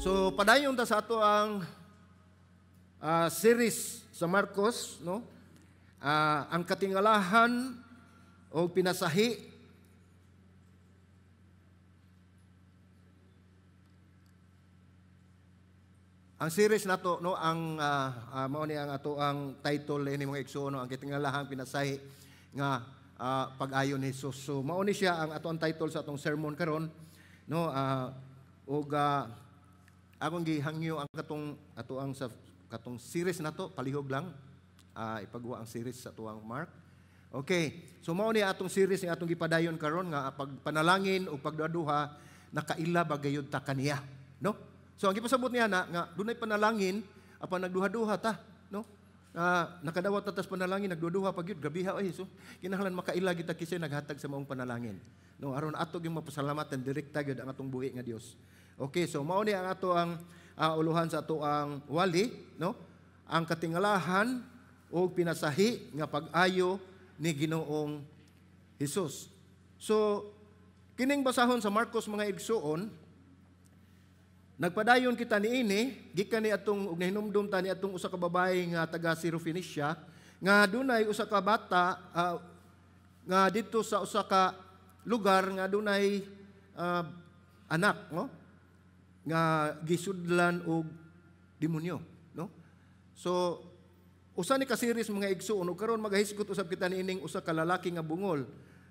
So padayon ta sa ato ang series sa Marcos, no? Ang katingalahan o pinasahi ang series nato, no, ang mao ni ang ato ang title ini, mga igsoon, no, ang katingalahan pinasahi nga pag-ayo ni Jesus. So mao ni siya ang ato ang title sa atong sermon karon, no, ug akong gihangyo ang katong ato ang sa katong series nato palihog lang ipagwa ang series sa tuang Mark. Okay, so mao ni atong series nga atong gipadayon karon nga pagpanalangin ug pagduha nakaila ba gayud ta kaniya, no? So ang gipasabot niya na nga dunay panalangin apan nagduha-duha ta, no? Nakadawat ta tas panalangin nagduha-duha pa gyud, grabiha oy. So kinahanglan makaila gyud ta kisay naghatag sa maong panalangin, no, aron ato gyud mapasalamatan direkta gyud ang atong buhi nga Dios. Okay, so mao ni ang ato ang uluhan sa ato ang wali, no? Ang katingalahan o pinasahi nga pag-ayo ni Ginoong Hesus. So kining basahon sa Marcos, mga igsuon, nagpadayon kita niini gikan ni atong og nahinumdum ta ni atong usa ka babae nga taga Syrophoenicia nga dunay usa ka bata nga didto sa usa ka lugar nga dunay anak, no, nga gisudlan og demonyo, no? So usa ni ka series, mga igsuon, ug karon magahisgot usab kita niining usa ka lalaki nga bungol,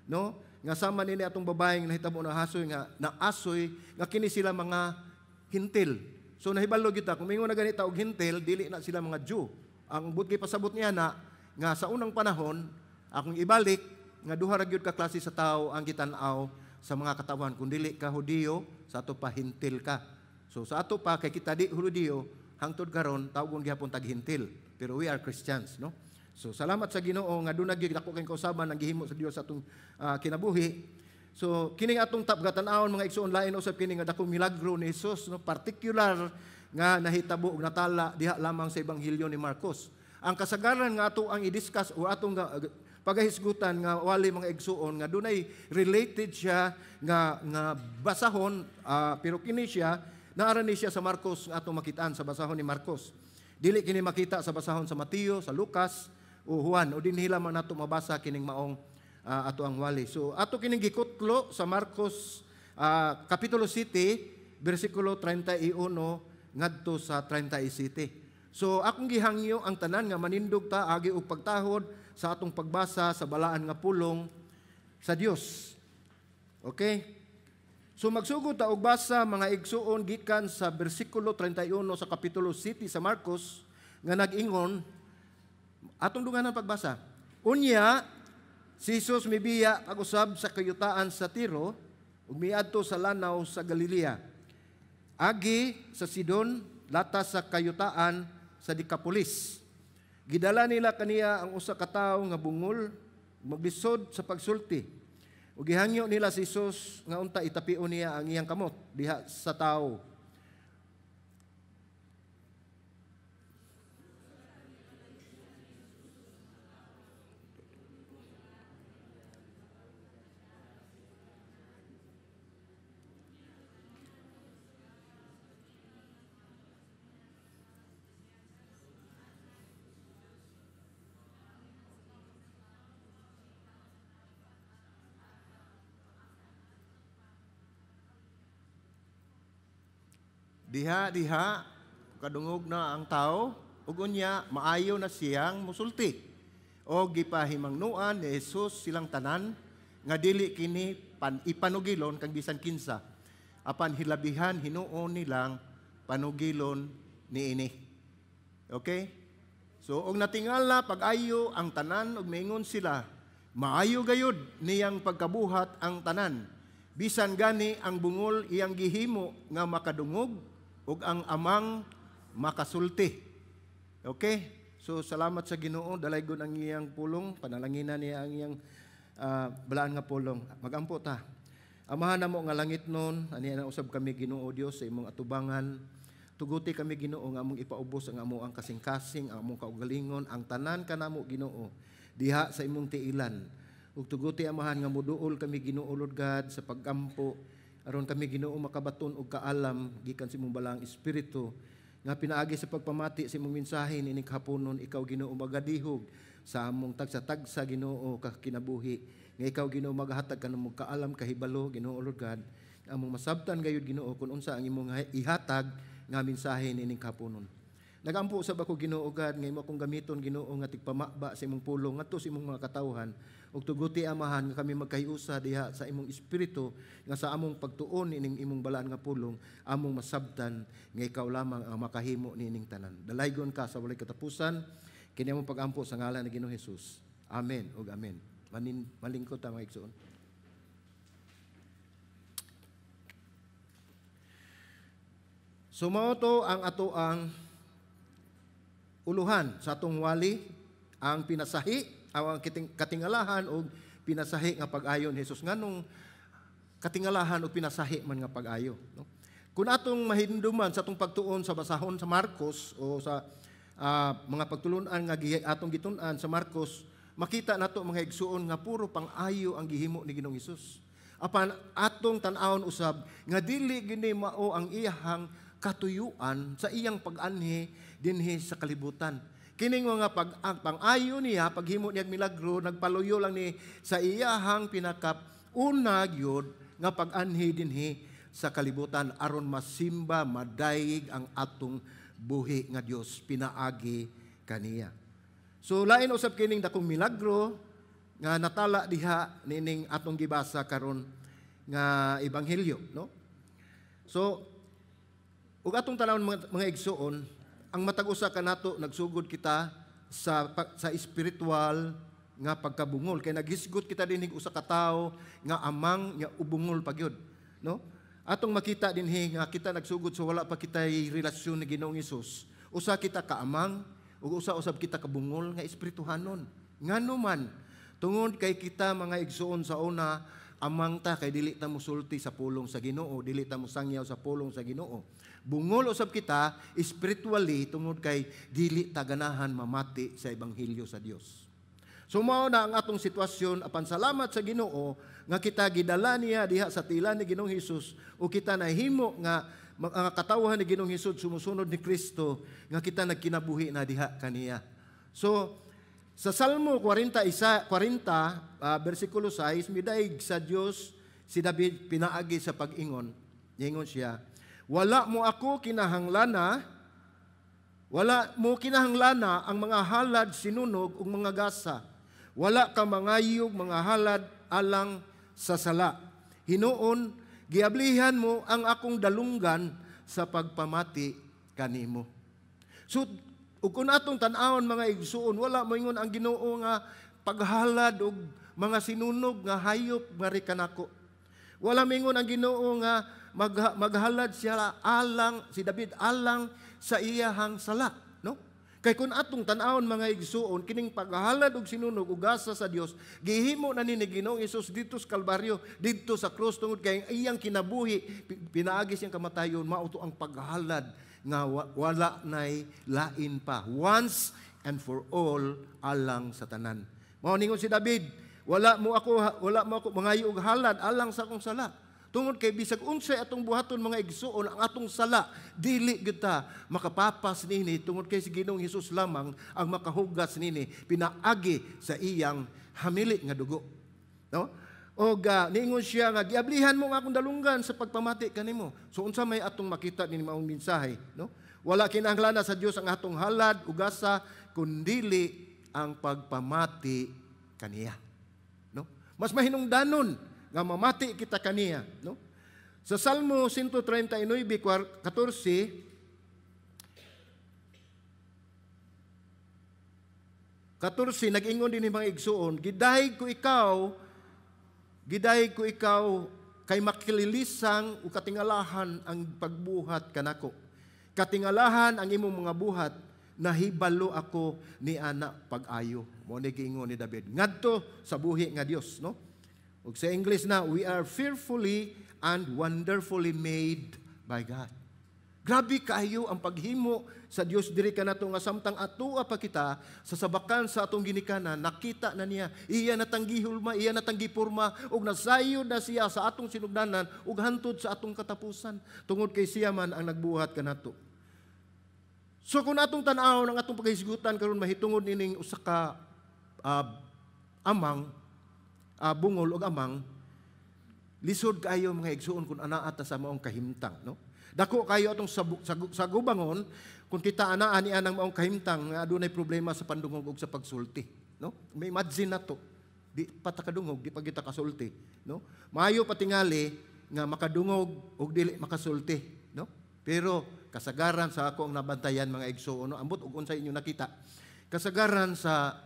no, nga sama nini atong babae nga nahitabo na hasoy nga naasoy nga kini sila mga Hintil. So nahibalo gyud ta kung mingon na ganita og Hintil, dili na sila mga Jew. Ang but pasabot niya na nga sa unang panahon akong ibalik nga duha ra gyud ka klase sa tawo ang gitan-aw sa mga katawan. Kung dili ka Hudiyo, sa ato pa Hintil ka. So sa ato pa kay kita di Hudiyo, hangtod karon tawgon gihapon tag Hintil. Pero we are Christians, no? So salamat sa Ginoo nga dunay gyud dako kay kausaban ang gihimo sa Dios sa atong kinabuhi. So kining atong tapgatan-awon, mga igsoon, lain usab kini nga dakong milagro ni Jesus, no, particular nga nahitabo og natala diha lamang sa Ebanghelyo ni Marcos. Ang kasagaran nga ato ang i-discuss o atong pagahisgutan nga wali, mga igsuon, nga dunay related siya nga nga basahon, pero kini siya naara ni siya sa Marcos nga atong makitaan sa basahon ni Marcos. Dili kini makita sa basahon sa Mateo, sa Lucas o Juan, o dinhi lamang nato mabasa kining maong ato ang wali. So ato kining gikutlo sa Marcos kapitulo 7 bersikulo 31 ngadto sa 37. So akong gihangyo ang tanan nga manindog ta agi og pagtahod sa atong pagbasa sa balaan nga pulong sa Dios. Okay? So magsugod ta og basa, mga igsuon, gikan sa bersikulo 31 sa kapitulo 7 sa Marcos nga nag-ingon, atong dunganan pagbasa. Unya si Jesus mibiya pag-usab sa kayutaan sa Tiro ug miadto sa lanaw sa Galilea. Agi sa Sidon, lata sa kayutaan sa Decapolis. Gidala nila kaniya ang usa ka tawo nga bungol, maglisod sa pagsulti. Ug gihangyo nila si Jesus nga unta itapion niya ang iyang kamot diha sa tawo. Diha diha kadungog na ang tao ug unya maayo na siyang musulti. O gipahimangnuan ni Jesus silang tanan nga dili kini ipanugilon kang bisan kinsa, apan hilabihan hinuon nilang panugilon niini. Okay? So og natingala pag-ayo ang tanan ug miingon sila, maayo gayud niyang pagkabuhat ang tanan. Bisan gani ang bungol iyang gihimo nga makadungog ug ang amang makasulti. Okay? So salamat sa Ginoo, dalaygon ang iyang pulong, panalanginan niya ang iyang balaan nga pulong. Magampo ta. Amahan namo nga langit nun, aniya na usab kami Ginoo Dios sa imong atubangan. Tuguti kami Ginoo nga among ipaubos ang amo ang kasing-kasing, ang among kaugalingon, ang tanan kanamo Ginoo diha sa imong tiilan. Ug tuguti Amahan nga moduol kami Ginoo Lord God sa paggampo Aron kami, Ginoo, makabaton og kaalam gikan sa imong Balaang Espiritu nga pinaagi sa pagpamati sa imong mensahe niining kahaponon, ikaw, Ginoo, magadihog sa among tagsa-tagsa, Ginoo, ka kinabuhi. Nga ikaw, Ginoo, magahatag kanamo kaalam, kahibalo, Ginoo Lord God, among masabtan gayud, Ginoo, kung unsa ang imong ihatag nga mensahe niining kahaponon. Nagampo usab ako, Ginoo God, nga imo akong gamiton, Ginoo, nga tigpamaba sa imong pulong ngadto sa imong mga katawhan ug tuguti, Amahan, nga kami magkahiusa diha sa imong Espiritu nga sa among pagtuon ining imong balaan nga pulong, among masabtan nga ikaw lamang ang makahimo niining tanan. Dalaygon ka sa walay katapusan. Kini among pagampo sa ngalan ni Ginoong Hesus. Amen ug amen. Malingkod ta, mga igsoon. So mao to ang ato ang uluhan sa atong wali, ang pinasahi, ang katingalahan o pinasahi nga pag-ayo ni Jesus. Nganong katingalahan o pinasahi man nga pag-ayo, no? Kung atong mahinduman sa atong pagtuon sa basahon sa Marcos o sa mga pagtulunan nga atong gitun-an sa Marcos, makita nato, mga igsuon, nga puro pang-ayo ang gihimo ni Ginoong Hesus. Apan atong tan-awon usab nga dili gini mao ang iyahang katuyuan sa iyang pag-anhi dinhi sa kalibutan. Kining mga pang-ayo niya, paghimo niya milagro, nagpaluyo lang ni sa iyahang pinakap una gyud nga pag-anhi dinhi sa kalibutan aron masimba, madayeg ang atong buhi nga Dios pinaagi kaniya. So lain usab kining dakong milagro nga natala diha nining atong gibasa karon nga ebanghelyo, no? So ug atong tanawon, mga igsuon, ang matag usa kanato nagsugod kita sa espiritual nga pagkabungol kay naghisgot kita dinhi usa ka tawo nga amang nga ubungol pa gyud, no? Atong makita dinhi nga kita nagsugod sa wala pa kitay relasyon ni Ginoong Hesus. Usa kita ka amang ug usa usab kita kabungol nga espirituhanon. Ngano man? Tungod kay kita, mga igsuon, sa una amang ta kay dili ta mosulti sa pulong sa Ginoo, dili ta mosangyaw sa pulong sa Ginoo. Bungol usab kita spiritually tungod kay dili ta ganahan mamati sa ebanghelyo sa Dios. So mao na ang atong sitwasyon, apan salamat sa Ginoo nga kita gidala niya diha sa tila ni Ginoong Hesus o kita nahimo nga mga katawhan ni Ginoong Hesus, sumusunod ni Kristo, nga kita nagkinabuhi na diha kaniya. So sa Salmo 40, 40 bersikulo 6, midaig sa Dios si David pinaagi sa pag-ingon. Ingon siya, "Wala mo ako kinahanglana, wala mo kinahanglana ang mga halad sinunog ug mga gasa. Wala ka mangayog mga halad alang sa sala. Hinuon, giablihan mo ang akong dalunggan sa pagpamati kanimo." So, ug kung atong tan-awon, mga igsuon, wala moingon ang Ginoo nga paghalad og mga sinunog nga hayop ngari kanako. Wala moingon ang Ginoo nga maghalad siya alang si David alang sa iyahang sala, no? Kay kung atong tan-awon, mga igsuon, kining paghalad og sinunog ug gasa sa Dios, gihimo na ni Ginoong Hesus didto sa Kalbaryo, didto sa krus, tungod kay ang iyang kinabuhi pinaagi siyang kamatayon, mao to ang paghalad nga wala nay lain pa, once and for all alang sa tanan. Mao ningon si David, Wala mo ako mangayo og halad alang sa akong sala." Tungod kay bisag unsay atong buhaton, mga igsuon, ang atong sala dili gyud ta makapapas nini tungod kay si Ginoong Hesus lamang ang makahugas nini pinaagi sa iyang hamili nga dugo. No? O niingon siya nga giablihan mo ang akong dalunggan sa pagpamati kanimo. So unsa may atong makita nini maong mensahe, no? Wala kinahanglan sa Dios ang atong halad ug gasa kundili ang pagpamati kaniya. No? Mas mahinungdanon nga mamati kita kaniya, no? Sa Salmo 139:14, 14, nag-ingon din mga igsuon, Gidayeg ko ikaw kay makililisang o katingalahan ang pagbuhat kanako. Katingalahan ang imong mga buhat, nahibalo ako ni ana pag-ayo." Mao ni giingon ni David ngadto sa buhi nga Dios, no? Ug sa English na, "We are fearfully and wonderfully made by God." Grabe kaayo ang paghimo sa Dios diri kanato nga samtang atoa pa kita sa sabakan sa atong ginikanan, nakita na niya, iya natang gihulma, iya natang gipurma, ug nasayod na siya sa atong sinugdanan ug hantod sa atong katapusan, tungod kay siya man ang nagbuhat kanato. So kung atong tan-awon ang atong paghisgutan karon mahitungod nining usa ka amang, bungol og amang, lisod kaayo, mga igsuon, kung anaa ta sa maong kahimtang, no? Dako kayo atong sagubangon kung kita anaa ni anang maong kahimtang nga adunay problema sa pandungog ug sa pagsulti, no? May imagine nato, di pa ta kadungog, di pa kita kasulti, no? Maayo patingali nga makadungog ug dili makasulti, no? Pero kasagaran sa ako ang nabantayan, mga igsuon, no, ambot ug unsa inyo nakita. Kasagaran sa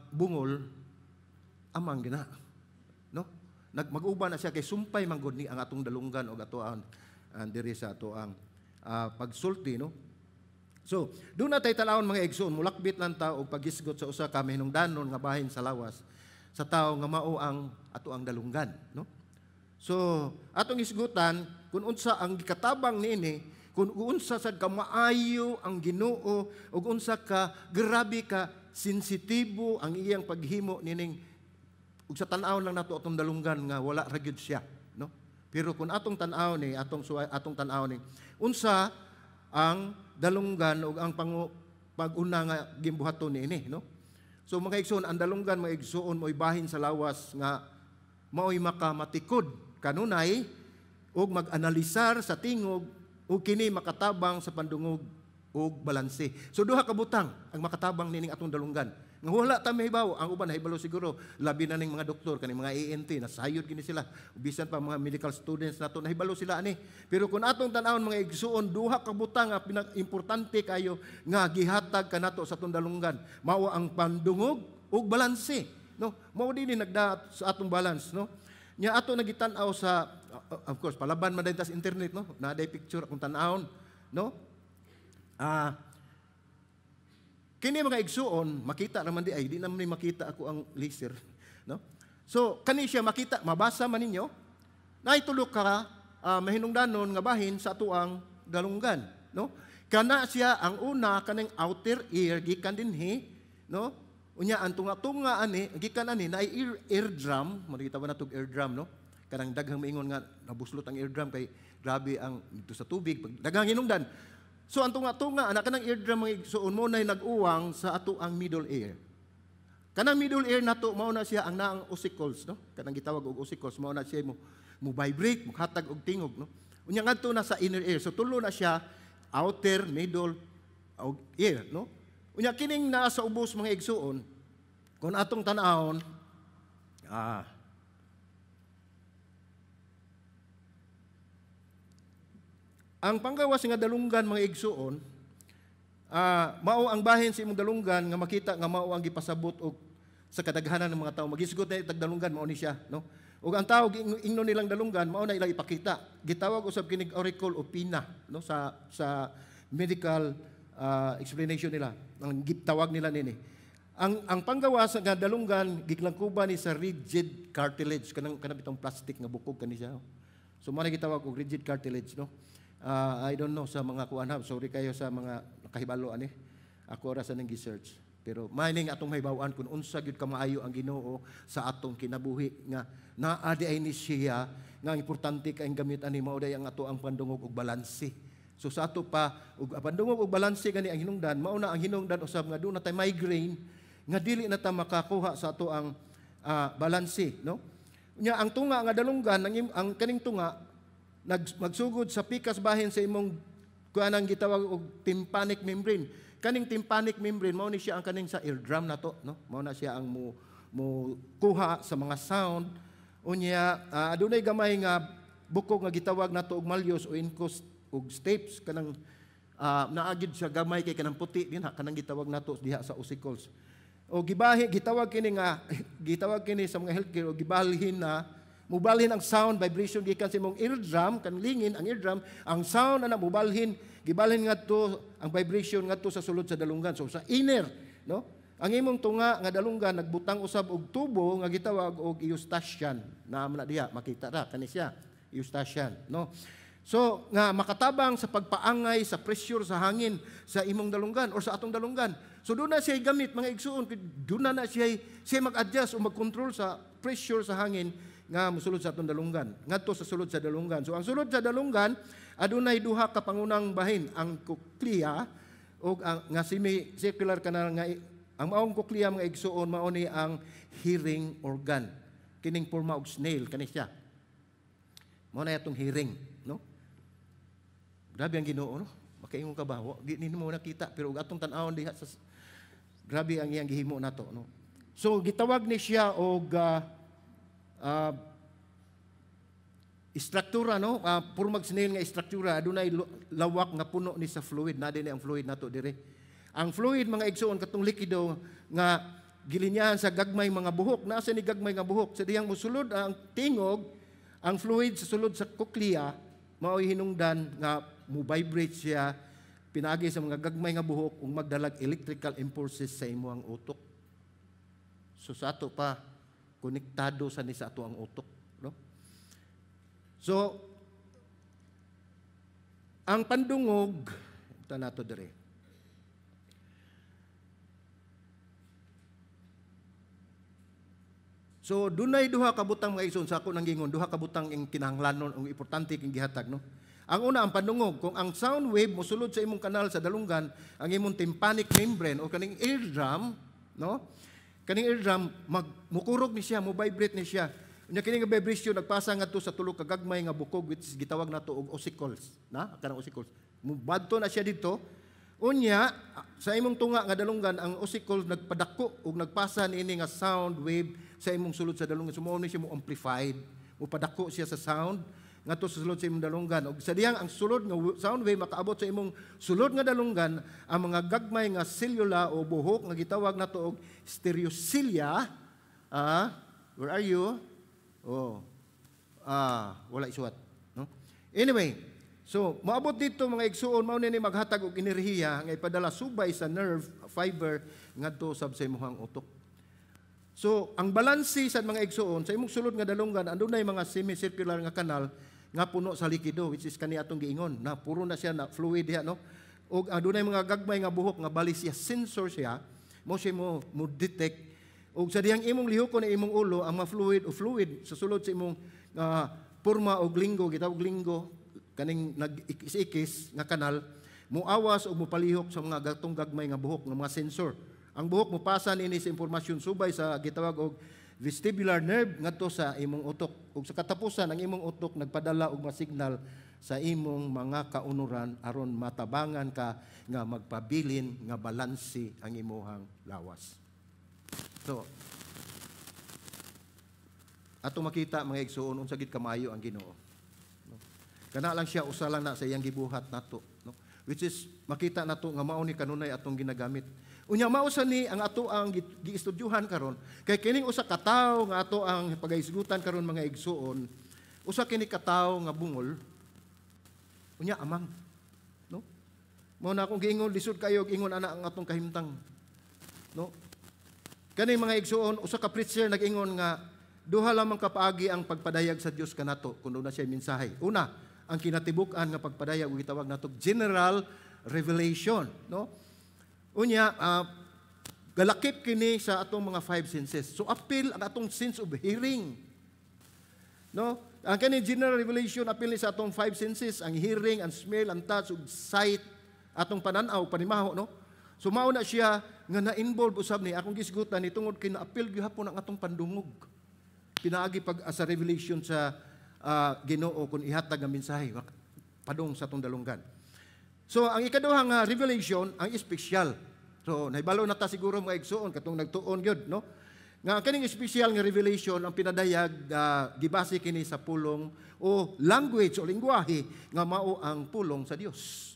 bungol, amang gina, no? Nagmag-uban na siya kay sumpay man gud ni ang atong dalunggan og ato ang diri sa ato ang pagsulti, no? So, doon na tayo talawon, mga igsoon, mulakbit lang ta og paghisgot sa usa ka mahinungdanon nga bahin sa lawas sa tao nga mao ang ato ang dalunggan, no? So, atong hisgutan kung unsa ang gikatabang niini, kung unsa sad ka maayo ang Ginoo ug unsa ka grabe ka sensitibo ang iyang paghimo nining ug sa tan-aw lang nato atong dalunggan nga wala ra gyud siya, no? Pero kung atong tan-aw ni atong atong tan-aw ni unsa ang dalunggan ug ang pag-una nga gimbuhaton niini, no? So mga igsoon, ang dalunggan, mga igsoon, mo'y bahin sa lawas nga mao'y makamatikod kanunay ug mag-analisar sa tingog ug kini makatabang sa pandungog ug balanse. So duha ka butang ang makatabang nining atong dalunggan. Nga wala ta mahibaw, ang uban nahibalo siguro, labi na ning mga doktor kaning mga ENT, nasayod kini sila. Bisan pa mga medical students nato nahibalo sila ani. Pero kung atong tan-awon, mga igsuon, duha ka butang nga pinaka-importante kayo nga gihatag kanato sa atong dalunggan. Mao ang pandungog ug balanse, no? Mao dinhi nagdaat sa atong balance, no? Nya ato nagitan-aw sa of course palaban man sa internet, no? Naa day picture akong tan-awon, no? Kini, mga igsuon, makita naman di ay di naman ni makita ako ang laser, no? So kani siya makita, mabasa man ninyo, naay tulo ka mahinungdanon nga bahin sa atuang dalunggan, no? Kana siya ang una, kaning outer ear gikan dinhi, no? Unya ang tunga-tunga ani gikan ani naay eardrum, mo kita ba natog eardrum, no? Kanang daghang maingon nga nabuslot ang eardrum kay grabe ang dito sa tubig pag daghang hinungdan. So ang tunga-tunga anak kanang eardrum, mga igsuon, mo nay nag-uwang sa ato ang middle ear. Kanang middle ear nato mao na siya ang naang ossicles, no? Kanang gitawag og ossicles, mao na siya mo vibrate, mo hatag og tingog, no? Unya ngadto na sa inner ear. So tulo na siya, outer, middle og ear, no? Unya kining naa sa ubos, mga igsuon, kung atong tan-awon, ang panggawas nga dalunggan, mga igsuon, mao ang bahin sa imong dalunggan nga makita nga mao ang gipasabot og sa kadaghanan ng mga tao. Magisgot na itag dalunggan, mao ni siya, no? Ug ang tao ingnon nilang dalunggan, mao na ilang ipakita. Gitawag usab kinig auricle o pinna, no, sa medical explanation nila. Ang gitawag nila nini. Ang panggawas nga dalunggan giklangkuban ni sa rigid cartilage, kanang kanang bitong plastic nga bukog kani siya. So mao na gitawag og rigid cartilage, no? I don't know sa mga kuan ha, sorry kayo sa mga nakahibalo ani. Ako ra sa nang gi-search. Pero maning atong mahibaw-an kung unsa gyud kamaayo ang Ginoo sa atong kinabuhi nga naa di ay ni siya nga ang importante kay gamit ani mao day ang ato ang pandungog og balanse. So sa ato pa og pandungog og balanse gani ang hinungdan, mao na ang hinungdan usab nga doon na tay migraine nga dili na ta makakuha sa ato ang balanse, no? Nya ang tunga nga dalunggan, ang kaning tunga magsugod sa pikas bahin sa imong kuanang gitawag og tympanic membrane. Kaning tympanic membrane mao ni siya ang kaning sa eardrum nato, no? Mao na siya ang mo kuha sa mga sound. Unya adunay gamay nga bukog nga gitawag nato og malleus o incus og stapes, kanang naagid siya gamay kay kanang puti din ha, kanang gitawag nato diha sa ossicles. O gibahi gitawag kini nga gitawag kini sa mga healthcare o gibalhin na mubalhin ang sound vibration gikan sa imong eardrum, kan lingin ang eardrum, ang sound ana mubalhin, gibalhin ngadto ang vibration ngadto sa sulod sa dalunggan. So sa inner, no? Ang imong tunga nga dalunggan nagbutang usab og tubo nga gitawag og eustachian. Naa man na diha, makita ra kani siya, eustachian, no? So nga makatabang sa pagpaangay sa pressure sa hangin sa imong dalunggan or sa atong dalunggan. So doon na siya gamit, mga igsuon, doon na na siya siya mag-adjust o mag-control sa pressure sa hangin nga mosulod sa atong dalunggan. Ngadto sa sulod sa dalunggan. So ang sulod sa dalunggan adunay duha ka pangunang bahin, ang cochlea ug ang nga semicircular canal nga ang maong cochlea, mga igsuon, mao ni ang hearing organ. Kining porma og snail kani siya. Mao na atong hearing, no? Grabe ang Ginoo, no? Makaingon ka ba? Wa di nimo nakita pero ug atong tan-awon diha sa grabe ang iyang gihimo nato, no? So gitawag ni siya og istruktura, no? Pormag snail nga istruktura, adunay lawak nga puno ni sa fluid. Na din ang fluid nato dire. Ang fluid, mga igsuon, katong likido nga gilinyahan sa gagmay mga buhok. Nasa ni gagmay nga buhok sa diyang musulod ang tingog, ang fluid sa sulod sa cochlea mao'y hinungdan nga mo vibrate siya pinaagi sa mga gagmay nga buhok ug magdalag electrical impulses sa imong utok. So sa ato pa konektado sa ni sa ato ang utok, no? So ang pandungog ito nato dire. So dunay duha ka butang, mga igsoon, sa ako nang gingon, duha ka butang ing kinahanglanon ug importante king gihatag, no? Ang una, ang pandungog. Kung ang sound wave mosulod sa imong kanal sa dalunggan, ang imong tympanic membrane o kaning eardrum, no? Kaning eardrum mag mukurog ni siya, mo vibrate ni siya. Unya kini nga vibration nagpasa ngadto sa tulo ka gagmay nga bukog, which is gitawag nato og ossicles, na kanang ossicles. Mubadto na siya didto. Unya sa imong tunga nga dalunggan, ang ossicles nagpadako ug nagpasa niini nga sound wave sa imong sulod sa dalunggan. So mao ni siya mo amplified, mopadako siya sa sound ngadto sa sulod sa imong dalunggan. Ug sa diyang ang sulod nga sound wave makaabot sa imong sulod nga dalunggan, ang mga gagmay nga selula o buhok nga gitawag nato og stereocilia, where are you? Oh. Wala isuwat, no? Anyway, so moabot dito, mga igsuon, mao ni maghatag og enerhiya nga ipadala subay sa nerve fiber ngadto sab sa imong utok. So ang balanse sa mga igsuon sa imong sulod nga dalunggan, andunay mga semicircular nga kanal nga puno sa likido, which is kani atong giingon na puro na siya na fluid diha, no? Og adunay mga gagmay nga buhok nga bali siya sensor siya, mo siya mo mo detect og sa diyang imong lihokon na imong ulo ang mga fluid o fluid sa sulod sa imong porma og linggo, gitawag linggo kaning nag-ikis-ikis nga kanal, muawas og mopalihok sa mga gatong gagmay nga buhok nga mga sensor. Ang buhok mopasa niini sa impormasyon subay sa gitawag og vestibular nerve ngadto sa imong utok. Ug sa katapusan ang imong utok nagpadala og mga signal sa imong mga kaunuran aron matabangan ka nga magpabilin nga balanse ang imuhang lawas. So ato makita, mga igsuon, unsa gid kamayo ang Ginoo. No? Kana lang siya, usa lang na sa iyang gibuhat nato, no? Which is makita nato nga mao ni kanunay atong ginagamit. Unya mao sa ni ang ato ang giistudyuhan karon kay kining usa ka tawo nga ato ang pagahisgutan karon, mga igsuon, usa kini ka tawo nga bungol unya amang, no? Mao na akong giingon, lisod kayo og ingon ana ang atong kahimtang, no? Kani, mga igsuon, usa ka preacher nag-ingon nga duha lamang kapaagi ang pagpadayag sa Dios kanato kun na siya mensahe. Una, ang kinatibuk-an nga pagpadayag ug gitawag nato general revelation, no? Unya, galakip kini sa atong mga five senses. So apil ang atong sense of hearing. No? Ang kani general revelation apil ni sa atong five senses, ang hearing, ang smell, ang touch, ug sight, atong pananaw, panimaho, no? So mao na siya nga na-involve usab ni akong gisgutan ni tungod kay naapil gihapon ang atong pandungog. Pinaagi pag sa revelation sa Ginoo kung ihatag ang mensahe padung sa atong dalunggan. So ang ikaduha nga revelation ang espesyal. So nahibalo na ta siguro, mga igsuon, katong nagtuon gyud, no? Nga ang kaning espesyal nga revelation ang pinadayag, gibase kini sa pulong o language o lingwahe nga mao ang pulong sa Dios.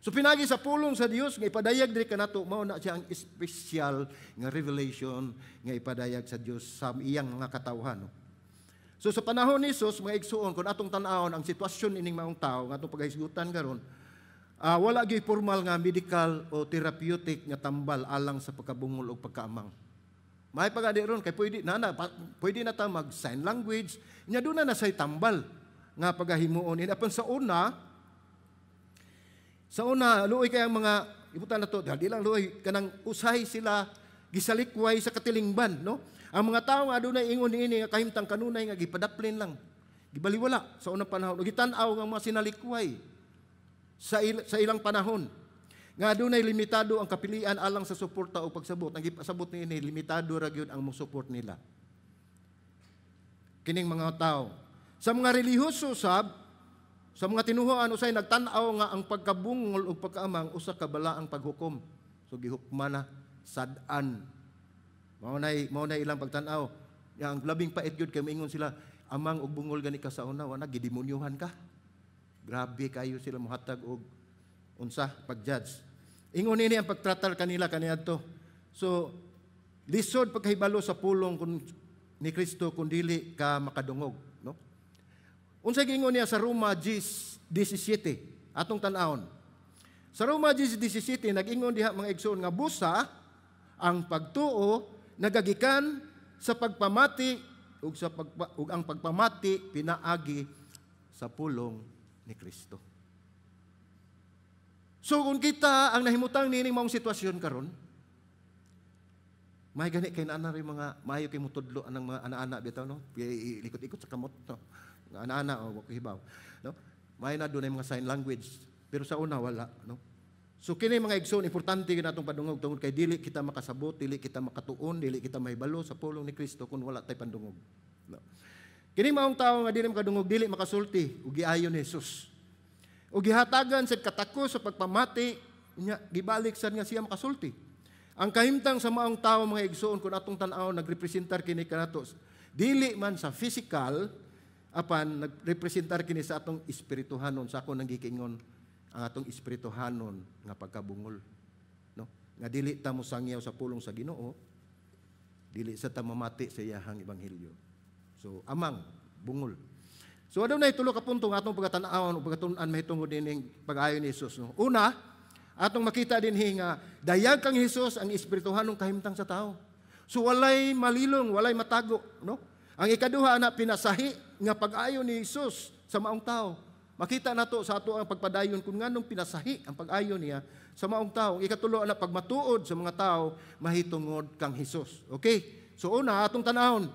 So pinagi sa pulong sa Dios nga ipadayag diri kanato, mao na siya ang espesyal nga revelation nga ipadayag sa Dios sa iyang mga katawhan. No? So sa panahon ni Jesus, mga igsuon, kung atong tan-awon ang sitwasyon ining maong tao nga atong pagahisgutan karon, wala gyud formal nga medical o therapeutic nga tambal alang sa pagkabungol o pagkaamang. May pagadi ron kay pwede na ta mag sign language, nya doon na say tambal. nga pagahimuon. Apan sa una luoy kay ang mga ibutan na to, di lang luoy, kanang usahay sila gisalikway sa katilingban, no? Ang mga tawo nga adunay ingon niini nga kahimtang kanunay nga gipadaplin lang. Gibaliwala sa unang panahon. Ug gitan-aw nga mga sinalikway sa ilang panahon. Nga adunay limitado ang kapilian alang sa suporta o pagsabot. Ang gipasabot niini, limitado ra gyud ang mo-support nila. Kining mga tao. Sa mga relihiyoso sab, sa mga tinuhuan, usay nagtan-aw nga ang pagkabungol ug pagkaamang usa ka balaang paghukom. So gihukma na sad-an. Mao na ilang pagtan-aw. Ya, ang labing pait gyud kay moingon sila, "Amang ug bungol gani ka sa una, wala gidemonyohan ka." Grabe kayo sila mohatag og unsa pag-judge. Ingon ini ang pagtratar kanila kaniadto. So lisod pagkahibalo sa pulong kun ni Kristo kung dili ka makadungog, no? Unsay giingon niya sa Roma 10:17 atong tan-awon. Sa Roma 10:17, nag-ingon diha, mga igsoon, nga busa ang pagtuo nagagikan sa pagpamati ug ang pagpamati pinaagi sa pulong ni Kristo. So kung kita ang nahimutang nining maong sitwasyon karon, may gani kay naa na rin mga maayo kay mutudlo anang mga ana-ana bitaw, no? Ikot-ikot sa kamot, no. Mga ana-ana o hibaw, no? May na dunay mga sign language, pero sa una wala, no? So kini, mga igsoon, importante gyud atong padungog tungod kay dili kita makasabot, dili kita makatuon, dili kita mahibalo sa pulong ni Kristo kung wala tay pandungog. No? Kini maong tawo nga dili makadungog, dili makasulti ug giayo ni Jesus. Ug gihatagan sa katako sa pagpamati nya, gibalik sad nga siya makasulti. Ang kahimtang sa maong tawo, mga igsoon, kung atong tan-aw, nagrepresentar kini kanato. Dili man sa physical, apan nagrepresentar kini sa atong espirituhanon, sa ako nang gikingon ang atong espirituhanon nga pagkabungol. No? Nga dili ta mo sangyaw sa pulong sa Ginoo, dili sa ta mamati sa iyahang ebanghelyo. So amang bungol. So adunay tulo ka punto nga atong pagatan-awon o pagtun-an mahitungod nining pag-ayo ni Jesus. No? Una, atong makita dinhi nga dayag kang Hesus ang espirituhanong kahimtang sa tao. So walay malilong, walay matago, no? Ang ikaduha na pinasahi nga pag-ayo ni Hesus sa maong tao. Makita nato sa ato ang pagpadayon kung nganong pinasahi ang pag-ayo niya sa maong tao. Ang ikatulo na pagmatuod sa mga tao mahitungod kang Hesus. Okay? So una, atong tanahon,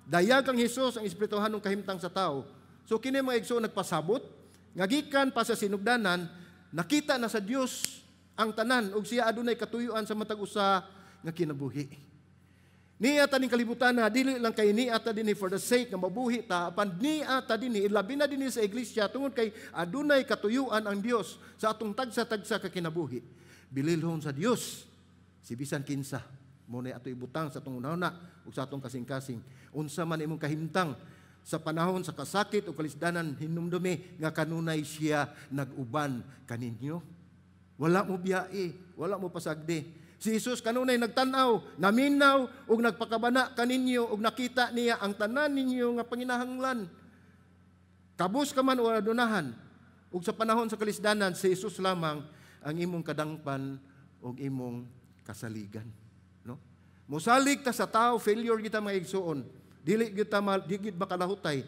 dayag kang Hesus ang espirituhanong kahimtang sa tao. So kini, mga igsoon, nagpasabot nga gikan pa sa sinugdanan nakita na sa Dios ang tanan ug siya adunay katuyuan sa matag usa nga kinabuhi. Niya ta ning kalibutan na dili lang kay niya ta dinhi for the sake nga mabuhi ta, apan niya ta dinhi, labi na dinhi sa iglesia, tungod kay adunay katuyuan ang Dios sa atong tagsa-tagsa ka kinabuhi. Bililhon sa Dios si bisan kinsa. Mao na ato ibutang sa atong hunahuna ug sa atong kasing-kasing. Unsa man imong kahimtang sa panahon sa kasakit o kalisdanan, hinumdumi nga kanunay siya nag-uban kaninyo. Wala mo biyae, wala mo pasagdi. Si Jesus kanunay nagtan-aw, naminaw ug nagpakabana kaninyo ug nakita niya ang tanan ninyo nga panginahanglan. Kabus ka man o adunahan, ug sa panahon sa kalisdanan, si Jesus lamang ang imong kadangpan ug imong kasaligan, no? Musalig ta sa tao, failure kita, mga igsuon. Dili gyud ta di gyud makalahutay.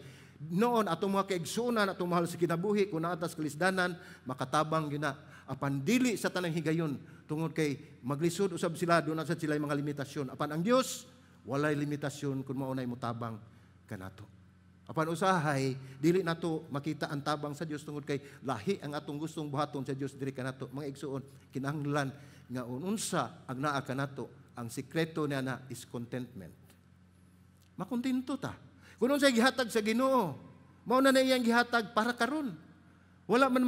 Noon atong mga kaigsuonan, atong mahal sa kinabuhi, kung naa tas kalisdanan, makatabang gyud na. Apan dili sa tanang higayon tungod kay maglisod usab sila, doon sad sila mga limitasyon. Apan ang Dios walay limitasyon kung mao nay mutabang kanato. Apan usahay dili nato makita ang tabang sa Dios tungod kay lahi ang atong gustong buhaton sa Dios diri kanato. Mga igsuon, kinahanglan nga unsa ang naa kanato, ang sikreto niya na is contentment. Makontento ta. Kung unsay gihatag sa Ginoo, mao na na iyang gihatag para karon. Wala man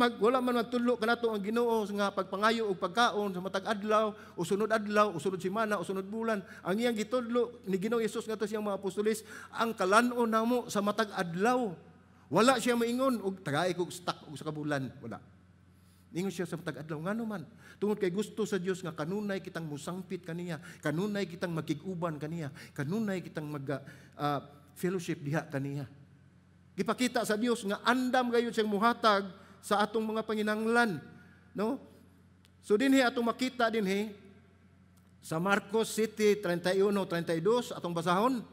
magtudlo kanato ang Ginoo nga pagpangayo og pagkaon sa matag adlaw o sunod adlaw o sunod semana o sunod bulan. Ang iyang gitudlo ni Ginoo Hesus ngadto siyang mga apostoles, ang kalan-on namo sa matag adlaw. Wala siya maingon og tagai kog stock og sa kabulan, wala. Ningon siya sa matag adlaw. Ngano man? Tungod kay gusto sa Dios nga kanunay kitang musangpit kaniya, kanunay kitang makig-uban kaniya, kanunay kitang mag fellowship diha kaniya. Gipakita sa Dios nga andam gayud siyang muhatag sa atong mga panginahanglan, no? So dinhi atong makita dinhi sa Marcos 7:31-32, atong basahon.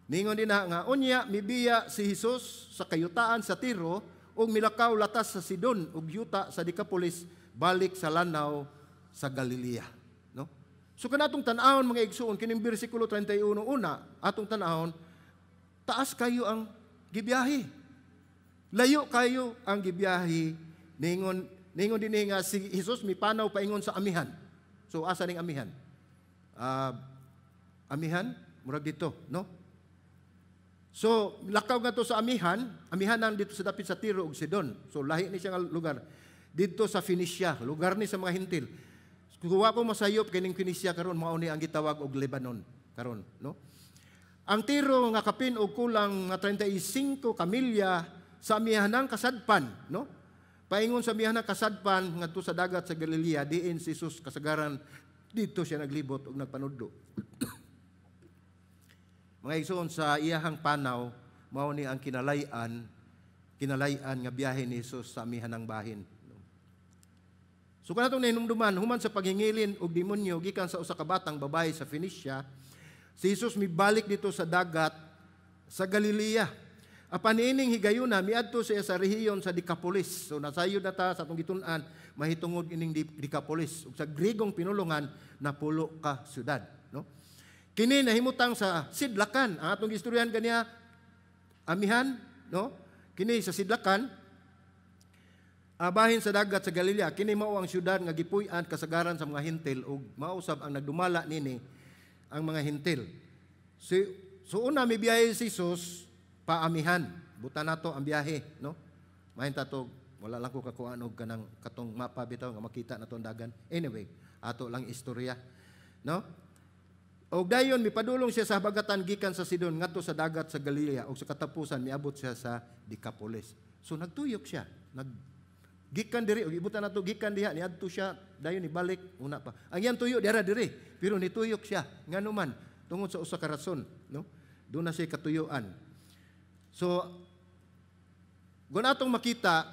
Ningon din na nga unya mibiya si Jesus sa kayutaan sa Tiro ug milakaw latas sa Sidon ug yuta sa Decapolis balik sa lanaw sa Galilea, no? So kanatong tan-awon, mga igsuon, kining bersikulo 31 una atong tan-awon, taas kayo ang gibiyahe. Layo kayo ang gibiyahe. Ningon din nga si Jesus mipanaw paingon sa amihan. So asa ning amihan? Amihan murag dito, no? So lakaw ngadto sa amihan, amihanan dito sa dapit sa Tiro ug Sidon. So lahi ni siya nga lugar. Didto sa Phoenicia, lugar ni sa mga Hentil. Kung wa ko masayop, kining Phoenicia karon mao ni ang gitawag og Lebanon karon, no? Ang Tiro nga kapin og kulang nga 35 ka milya sa amihanang kasadpan, no? Paingon sa amihanang kasadpan ngadto sa dagat sa Galilea, diin si Jesus kasagaran didto siya naglibot ug nagpanudlo. Mga igsoon, sa iyahang panaw, mao ni ang kinalay-an nga biyahe ni Jesus sa amihanang bahin. So kanatong nahinumduman, human sa paghingilin og demonyo gikan sa usa ka batang babae sa Phoenicia, si Jesus mibalik dito sa dagat sa Galilea. Apan niining higayuna miadto siya sa rehiyon sa Decapolis. So nasayod na ta sa atong gitun-an mahitungod ining Decapolis, ug sa Gregong pinulungan, 10 ka syudad, no? Kini nahimutang sa sidlakan. Ang atong gistoryahan kaniya amihan, no? Kini sa sidlakan bahin sa dagat sa Galilea. Kini mao ang syudad nga gipuy-an kasagaran sa mga Hentil ug mao sab ang nagdumala nini ang mga Hentil. So una mibiyahe si Jesus paamihan. Buta nato ang biyahe, no? Mahinta to, wala lang ko kakuan og kanang katong mapa bitaw nga makita nato ang dagan. Anyway, ato lang istorya, no? Og dayon mipadulong siya sa habagatan gikan sa Sidon ngadto sa dagat sa Galilea ug sa katapusan miabot siya sa Decapolis. So nagtuyok siya, nag gikan diri ug ibutan nato gikan diha niadto siya, dayon ibalik una pa. Ang iyang tuyo dira diri, pero nituyok siya ngano man tungod sa usa ka rason, no? Doon na siya katuyuan. So kung atong makita,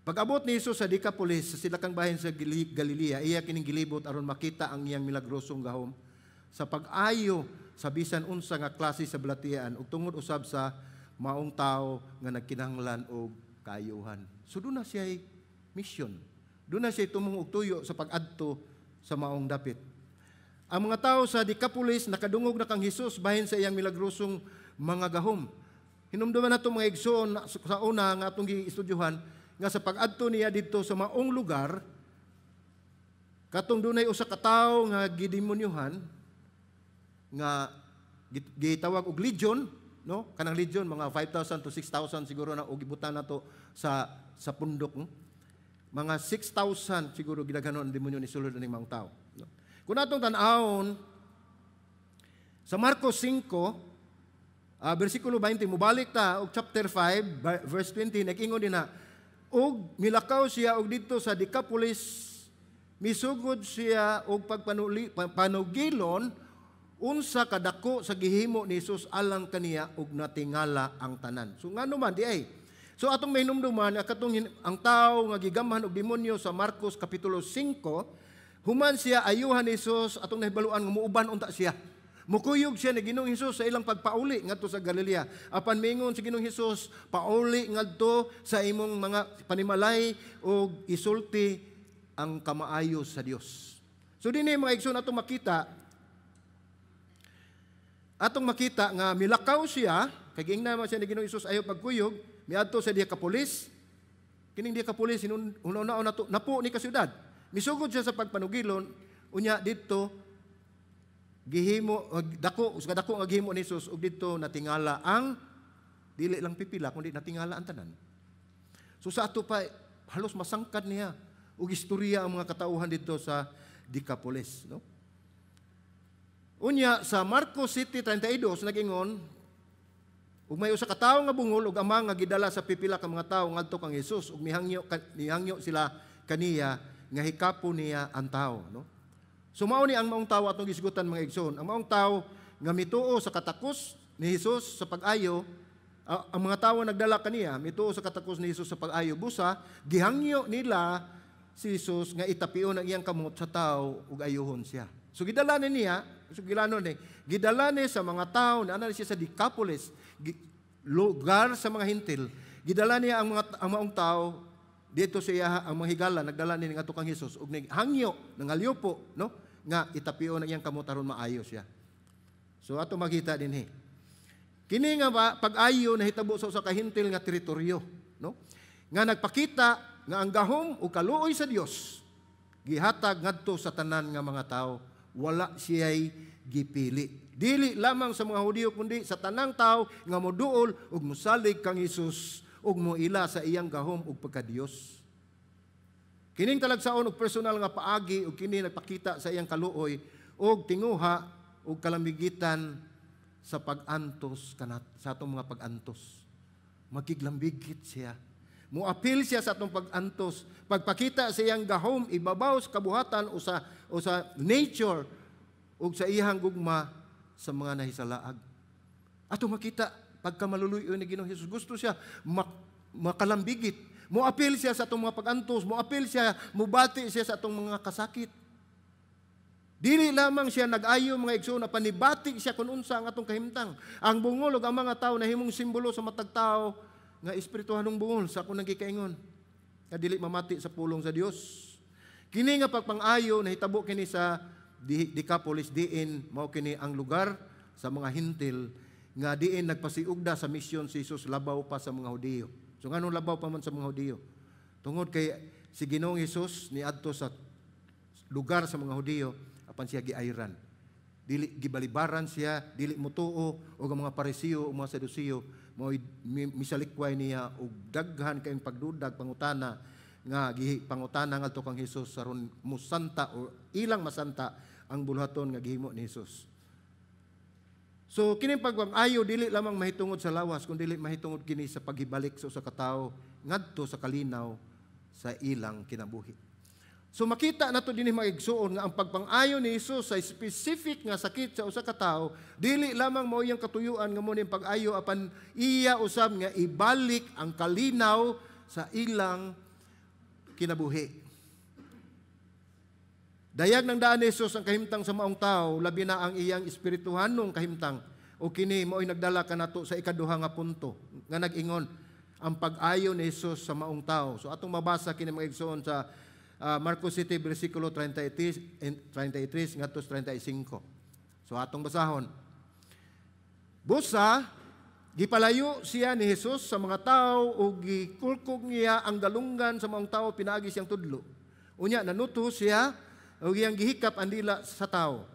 pag-abot ni Jesus sa Decapolis, sa silakang bahin sa Galilea, iya kining gilibot aron makita ang iyang milagrosong gahom sa pag-ayo sa bisan unsa nga klase sa balatian ug tungod usab sa maong tao nga nagkinahanglan og kaayuhan. So doon na siya mission. Doon na siya tumong og tuyo sa pag-adto sa maong dapit. Ang mga tao sa Decapolis nakadungog na kang Hesus bahin sa iyang milagrosong mga gahom. Hinumduman nato, mga igsoon, sa una nga atong giestudyohan nga sa pag-adto niya didto sa maong lugar, katong dunay usa ka tawo nga gidemonyuhan nga gitawag og legion, no? Kanang legion, mga 5,000 to 6,000 siguro na og gibutan nato sa pundok, no? Mga 6,000 siguro gidaghanon ang demonyo ni sulod ning mga tao, no? Kung atong tan-awon sa Marcos 5 versikulo 20, mubalik ta og chapter 5 verse 20, nag-ingon din na og milakaw siya og didto sa Decapolis, misugod siya og panugilon unsa kadako sa gihimo ni Jesus alang kaniya ug natingala ang tanan. So ngano man di ay? So atong mahinumduman ang katong ang tawo nga gigamhan og demonyo sa Marcos kapitulo 5, human siya ayuhan ni Jesus, atong nahibaluan nga muuban unta siya. Mukuyog siya ni Ginoong Hesus sa ilang pagpauli ngadto sa Galilea. Apan mingon si Ginoong Hesus, "Pauli ngadto sa imong mga panimalay ug isulti ang kamaayo sa Dios." So dinhi, mga igsoon, atong makita nga milakaw siya kay giingnan man siya ni Ginoong Hesus ayaw pagkuyog, miadto sa Decapolis. Kining Decapolis, una nato napo ni ka syudad. Misugod siya sa pagpanugilon, unya didto gihimo dako sa dako nga gihimo ni Jesus ug didto natingala ang dili lang pipila kundi natingala ang tanan. So sa ato pa halos masangkad niya og istorya ang mga katauhan didto sa Decapolis, no? Unya sa Marcos 7:32 nagingon ug may usa ka tawo nga bungol ug ama nga gidala sa pipila ka mga tawo ngadto kang Hesus ug mihangyo sila kaniya nga hikapon niya ang tawo, no? So mao ni ang maong tawo atong gisgutan, mga igsoon. Ang maong tawo nga mituo sa katakos ni Hesus sa pag-ayo, ang mga tawo nagdala kaniya mituo sa katakos ni Hesus sa pag-ayo busa gihangyo nila si Hesus nga itapion ang iyang kamot sa tawo ug ayuhon siya. So gidala ni niya, so gilano ni, gidala ni sa mga tao na ana siya sa Decapolis, lugar sa mga Hintil. Gidala niya ang maong tao dito sa iya, ang mga higala nagdala ni ngadto kang Hesus ug hangyo nangalyupo, no, nga itapio na iyang kamot aron maayo siya. So ato makita dinhi. Kini nga ba pag-ayo nahitabo sa usa ka Hintil nga teritoryo, no? Nga nagpakita nga ang gahom ug kaluoy sa Dios gihatag ngadto sa tanan nga mga tao, wala siya'y gipili. Dili lamang sa mga Hudiyo kundi sa tanang tao nga moduol ug mosalig kang Hesus ug moila sa iyang gahom ug pagkadiyos. Kining talagsaon og personal nga paagi ug kini nagpakita sa iyang kaluoy ug tinguha ug kalamigitan sa pag-antos kanat sa atong mga pag-antos. Makiglambigit siya. Muapil siya sa atong pag-antos. Pagpakita sa iyang gahom ibabaw sa kabuhatan o sa nature ug sa iyang gugma sa mga nahisalaag. Ato makita pagka maluluyo ni Ginoong Hesus, gusto siya makalambigit. Moapil siya sa atong mga pag-antos, moapil siya, mubati siya sa atong mga kasakit. Dili lamang siya nag-ayo, mga igsoon, na panibati siya kung unsa ang atong kahimtang. Ang bungol ug ang mga tao nahimong simbolo sa matag tao nga espirituhanong bungol sa akong nagikaingon, nga dili mamati sa pulong sa Dios. Kini nga pagpang-ayo nahitabo kini sa Decapolis, diin mao kini ang lugar sa mga Hintil nga diin nagpasiugda sa misyon si Jesus labaw pa sa mga Hudiyo. So nganong labaw pa man sa mga Hudiyo? Tungod kay si Ginoong Hesus niadto sa lugar sa mga Hudiyo apan siya giayran. Dili gibalibaran siya, dili mutuo og ang mga Parisiyo o mga Sadusiyo mao misalikway niya og daghan kayong pagdudag pangutana nga gipangutana ngadto kang Hesus aron musanta o ilang masanta ang buluhaton nga gihimo ni Hesus. So kining pagpang-ayo dili lamang mahitungod sa lawas kun dili mahitungod kini sa paghibalik sa usa ka tawo ngadto sa kalinaw sa ilang kinabuhi. So makita nato dinhi, mga igsuon, nga ang pagpang-ayo ni Hesus sa specific nga sakit sa usa ka tawo dili lamang mao iyang katuyuan nga mo ning pag-ayo apan iya usab nga ibalik ang kalinaw sa ilang kinabuhi. Dayag ng daan ni Jesus ang kahimtang sa maong tao, labi na ang iyang espirituhanong kahimtang. O kini mao'y nagdala kanato sa ikaduha nga punto nga nag-ingon ang pag-ayo ni Jesus sa maong tao. So atong mabasa kini, mga igsoon, sa Marcos 7 bersikulo 33 33 ngadto 35. So atong basahon. Busa gipalayo siya ni Jesus sa mga tao ug gikulkog niya ang galunggan sa maong tao pinaagi siyang tudlo. Unya nanuto siya ug iyang gihikap ang dila sa tao.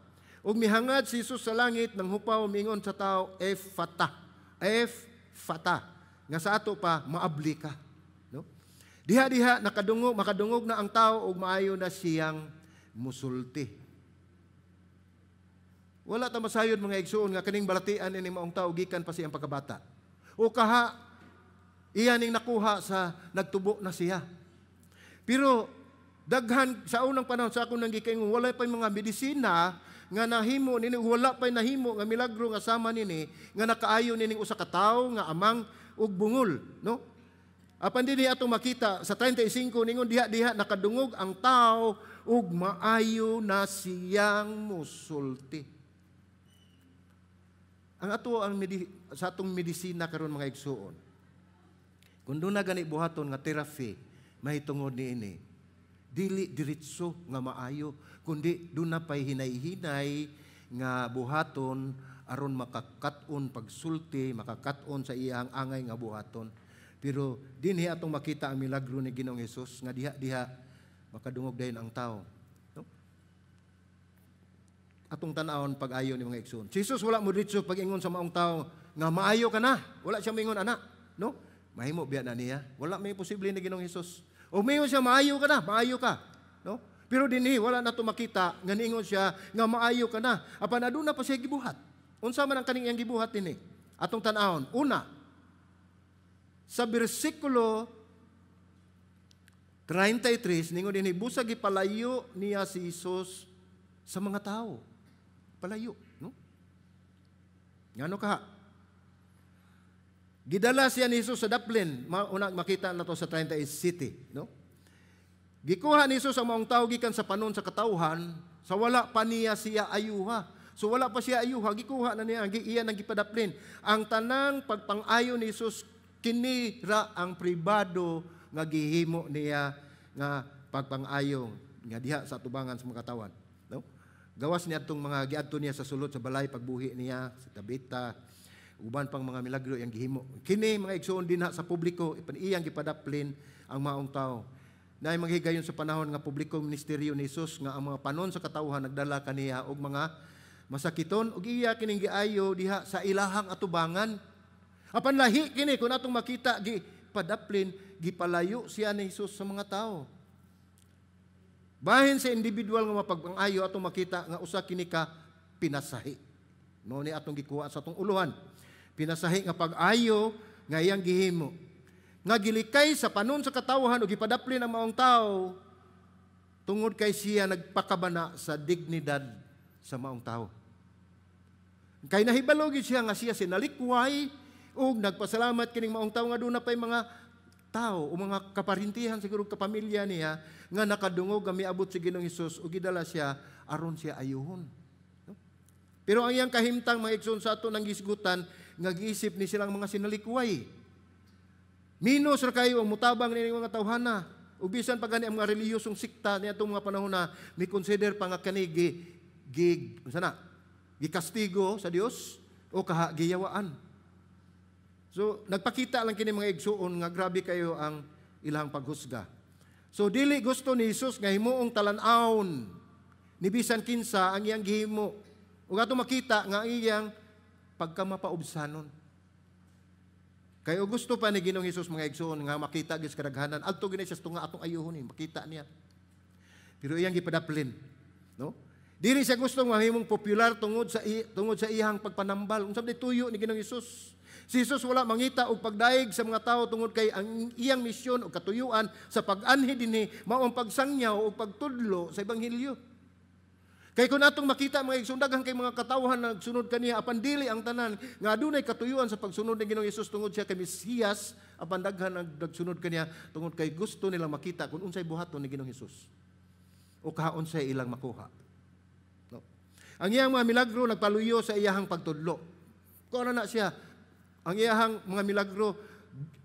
Ug mihangad si Jesus sa langit nang hupaw, mingon sa tao, "Efata. Efata." Nga sa ato pa, "Maabli ka." No? Diha-diha nakadungog, makadungog na ang tao ug maayo na siyang musulti. Wala ta masayod, mga igsuon, nga kaning balatian ini maong tao gikan pa siyang pagkabata. O kaha iya ning nakuha sa nagtubo na siya. Pero daghan sa unang panahon, sa akong nanggikaingon, wala pa mga medisina nga nahimo nini, wala pa nahimo nga milagro nga sama nini nga nakaayo nining usa ka tawo nga amang og bungol, no? Apan dinhi atong makita sa 35, ningon, diha-diha nakadungog ang tao ug maayo na siyang musulti. Ang ato ang sa atong medisina karon, mga igsuon. Kung doon na gani buhaton nga therapy mahitungod niini, dili diretso nga maayo kundi doon na pay hinay-hinay nga buhaton aron makakat-on pagsulti, makakat-on sa iyang angay nga buhaton. Pero dinhi atong makita ang milagro ni Ginoong Hesus nga diha-diha makadungog dayon ang tao. No? Atong tan-awon pag-ayo ni mga igsoon. Si Jesus wala mo diretso pag-ingon sa maong tao nga maayo ka na. Wala siya mingon ana, no? Mahimo biya na niya. Wala may posible ni Ginoong Hesus. O mingon siya, "Maayo ka na, maayo ka." No? Pero dinhi wala na to makita nga niingon siya nga maayo ka na. Apan aduna pa siya gibuhat. Unsa man ang kaning iyang gibuhat dinhi? Atong tan-awon. Una, sa bersikulo 33, ningon dinhi, busa gipalayo niya si Jesus sa mga tao. Palayo, no? Ngano ka? Gidala siya ni Jesus sa daplin. Una makita na to sa 38 city, no? Gikuha ni Jesus ang maong tao gikan sa panon sa katawhan. Sa wala pa niya siya ayuha. So wala pa siya ayuha, gikuha na niya, iya nang gipadaplin. Ang tanang pagpang-ayo ni Jesus, kini ra ang pribado nga gihimo niya nga pagpang-ayo nga diha sa tubangan sa mga katawan. No? Gawas niya atong mga giadto niya sa sulod sa balay pagbuhi niya sa Tabita, uban pang mga milagro iyang gihimo. Kini mga igsuon dinha sa publiko iyang gipadaplin ang maong tao. Naay mga higayon sa panahon nga publikong ministeryo ni Jesus nga ang mga panon sa katawhan nagdala kaniya og mga masakiton ug iya kining giayo diha sa ilahang atubangan. Apan lahi kini kung atong makita gipadaplin, gipalayo siya ni Jesus sa mga tao. Bahin sa individual nga mapagpangayo, atong makita nga usa kini ka pinasahi. No ni atong gikuha sa atong uluhan. Pinasahi nga pag-ayo nga iyang gihimo nga gilikay sa panon sa katawhan o gipadaplin ang maong tao tungod kay siya nagpakabana sa dignidad sa maong tao. Kay nahibalo gyud siya nga siya sinalikway ug nagpasalamat kining maong tao nga duna pay mga tao o mga kaparintihan siguro, kapamilya niya nga nakadungog nga miabot si Ginoong Hesus ug gidala siya aron siya ayuhon. No? Pero ang iyang kahimtang, mga igsoon, sa ato nang gisgutan nga giisip ni silang mga sinalikway. Minos ra kayo ang mutabang ni mga tawhana. Ug bisan pa gani ang mga relihiyosong sikta niadtong mga panahon na mi consider pa nga kani gi gi unsa na, gikastigo sa Dios o kaha giyawaan. So nagpakita lang kini, mga igsuon, nga grabe kayo ang ilang paghusga. So dili gusto ni Jesus nga himuong talan-awon ni bisan kinsa ang iyang gihimo. Ug ato makita nga ang iyang pagkamapaubsanon. Kay og gusto pa ni Ginoong Hesus, mga igsoon, nga makita gyud sa kadaghanan, adto gyud siya sa tunga atong ayuhon ni, makita niya. Pero iyang gipadaplin, no? Dili siya gusto nga mahimong popular tungod sa iyang pagpanambal. Unsa man tuyo ni Ginoong Hesus? Si Jesus wala mangita og pagdaig sa mga tao tungod kay ang iyang misyon o katuyuan sa pag-anhi dinhi mao ang pagsangyaw o pagtudlo sa ebanghelyo. Kay kung atong makita, mga igsoon, daghan kay mga katawhan na nagsunod kaniya, apan dili ang tanan nga adunay katuyuan sa pagsunod ni Ginoong Hesus tungod siya kay Mesiyas, apan daghan ang nagsunod kaniya tungod kay gusto nilang makita kung unsay buhaton ni Ginoong Hesus o kaunsay ilang makuha. No? Ang iyang mga milagro nagpaluyo sa iyahang pagtudlo. Kung ano na siya, ang iyahang mga milagro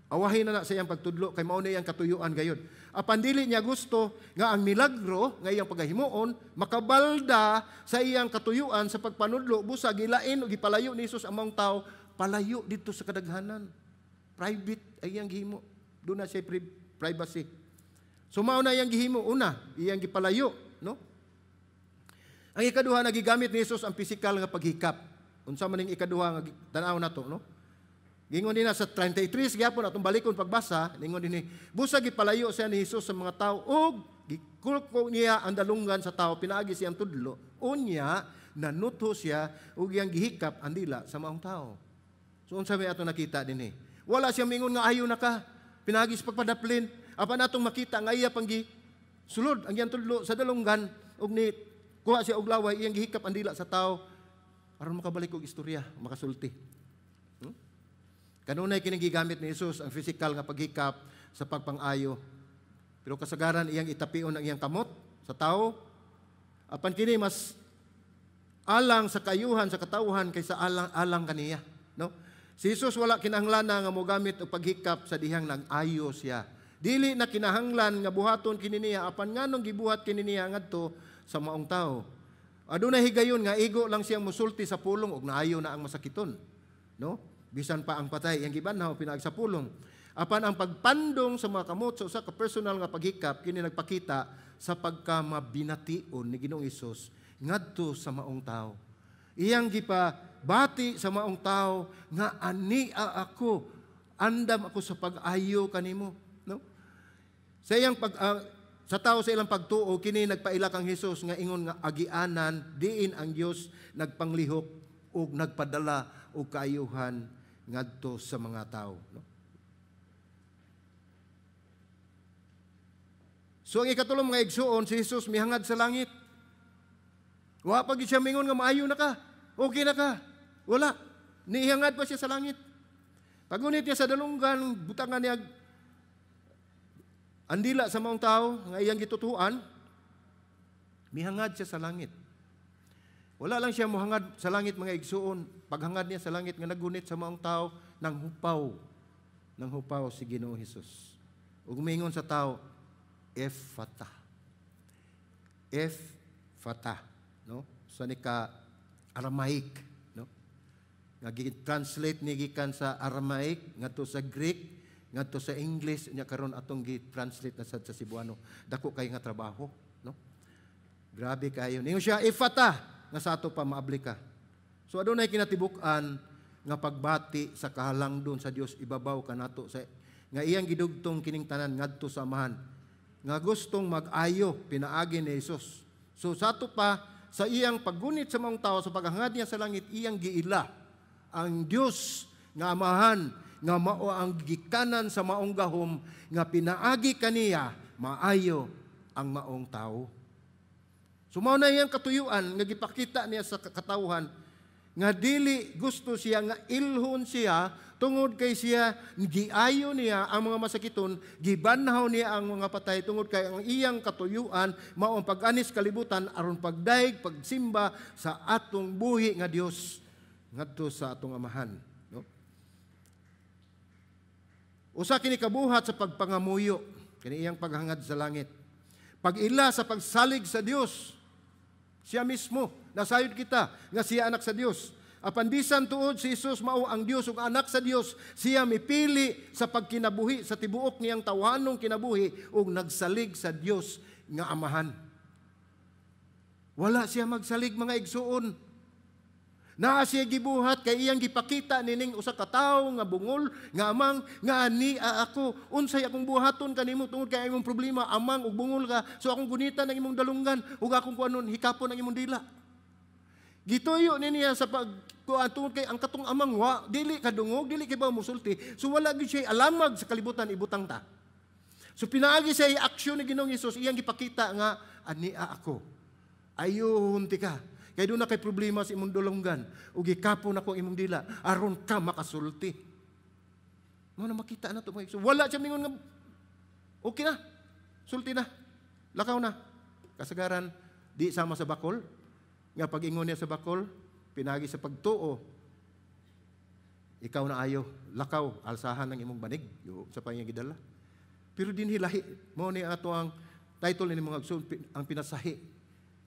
awahin na na sa iyang pagtudlo kay mao na iyang katuyuan gayud. Apan dili niya gusto nga ang milagro nga iyang pagahimuon makabalda sa iyang katuyuan sa pagpanudlo, busa gilain o gipalayo ni Jesus ang maong tao palayo dito sa kadaghanan. Private ay iyang gihimo. Doon na siya privacy. So mao na iyang gihimo una, iyang gipalayo, no? Ang ikaduha, nagigamit ni Jesus ang pisikal nga paghikap. Unsa man ning ikaduha nga tan-aw nato, no? Gingon din na sa 33 gyapon atong balikon pagbasa, ningon dinhi, busa gipalayo siya ni Jesus sa mga tao ug gikulko niya ang dalunggan sa tao pinaagi siyang tudlo. Unya nanutho siya ug iyang gihikap ang dila sa maong tao. So unsa may ato nakita dinhi? Wala siya mingon nga ayo na ka pinaagi sa pagpadaplin. Apan atong makita nga iya pang sulod ang iyang tudlo sa dalunggan ug ni kuha siya og laway, iyang gihikap ang dila sa tao aron makabalik og istorya, makasulti. Kanunay kining gigamit ni Jesus ang physical nga paghikap sa pagpang-ayo. Pero kasagaran iyang itapion ang iyang kamot sa tao. Apan kini mas alang sa kayuhan sa katawhan kaysa alang alang kaniya, no? Si Jesus wala kinahanglan nga mogamit og paghikap sa dihang nag-ayo siya. Dili na kinahanglan nga buhaton kini niya, apan nganong gibuhat kini niya ngadto sa maong tao? Adunay higayon nga igo lang siyang musulti sa pulong ug naayo na ang masakiton, no? Bisan pa ang patay iyang gibanhaw pinaagi sa pulong. Apan ang pagpandong sa mga kamot sa usa ka personal nga paghikap, kini nagpakita sa pagkamabination ni Ginoong Hesus ngadto sa maong tao. Iyang gipabati sa maong tao nga ania ako, andam ako sa pag-ayo kanimo, no? Sa iyang pag sa tao sa ilang pagtuo, kini nagpaila kang Hesus nga ingon nga agianan diin ang Dios nagpanglihok ug nagpadala og kaayuhan ngadto sa mga tao, no? So ang ikatulong, mga igsuon, si Jesus mihangad sa langit. Wa pa gyud siya mingon nga maayo na ka. Okay na ka. Wala. Nihangad pa siya sa langit. Pagunit niya sa dalunggan, butangan niya ang dila sa maong tao nga iyang gitutuan. Mihangad siya sa langit. Wala lang siya mohangad sa langit, mga igsuon. Paghangad niya sa langit nga nagunit sa maong tao, nang hupaw. Nang hupaw si Ginoong Hesus. Ug mingon sa tao, "Effata." Effata, no? Sa ni ka Aramaic, no? Nga gi-translate ni gikan sa Aramaic ngadto sa Greek, ngadto sa English, nya karon atong gi-translate na sad sa Cebuano. Dako kay nga trabaho, no? Grabe kayo. Ningon siya, "Effata," nga sa ato pa, "Maabli ka." So adunay kinatibuk-an nga pagbati sa kahalangdon sa Dios ibabaw kanato sa nga iyang gidugtong kining tanan ngadto sa Amahan nga gustong mag-ayo pinaagi ni Jesus. So sa ato pa, sa iyang paggunit sa mga tao, sa paghangad niya sa langit, iyang giila ang Dios nga Amahan nga mao ang gikanan sa maong gahom nga pinaagi kaniya maayo ang maong tao. So mao na iyang katuyuan nga gipakita niya sa katawhan nga dili gusto siya nga ilhon siya tungod kay siya giayo niya ang mga masakiton, gibanhaw niya ang mga patay, tungod kay ang iyang katuyuan mao ang pag-anis kalibutan aron pagdaig, pagsimba sa atong buhi nga Dios ngadto sa atong Amahan, no? Usa kini kabuhat sa pagpangamuyo kini iyang paghangad sa langit. Pag-ila sa pagsalig sa Dios. Siya mismo, nasayod kita nga siya anak sa Dios. Apan bisan tuod si Jesus mao ang Dios ug anak sa Dios, siya mipili sa pagkinabuhi sa tibuok niyang tawhanong kinabuhi ug nagsalig sa Dios nga Amahan. Wala siya magsalig, mga igsuon. Naa siya gibuhat kay iyang gipakita nining usa ka tawo nga bungol nga amang nga ani ako, unsay akong buhaton kanimo tungod kay imong problema amang ug bungol ka, so akong gunitan ang imong dalunggan ug akong kuanon, hikapon ang imong dila. Gituyo ni niya sa pag kuan tungod kay ang katong amang wa dili kadungog, dili kay ba musulti, so wala gyud siya alamag sa kalibutan ibutang ta. So pinaagi siya aksyon ni Ginoong Hesus, iyang gipakita nga ani ako, ayuhon ti ka. Kay doon na kay problema sa imong dulonggan, ug gikapon ako imong dila, aron ka makasulti. Mao na makita na to, mga igsoon. Wala siya mingon nga, okay na, sulti na, lakaw na. Kasagaran, di sama sa bakol, nga pag-ingon niya sa bakol, pinagi sa pagtuo, ikaw na ayo, lakaw, alsahan ng imong banig, yo, sa pangiyang gidala. Pero din hilahi, mao ni ato ang title ni mga igsoon, ang pinasahi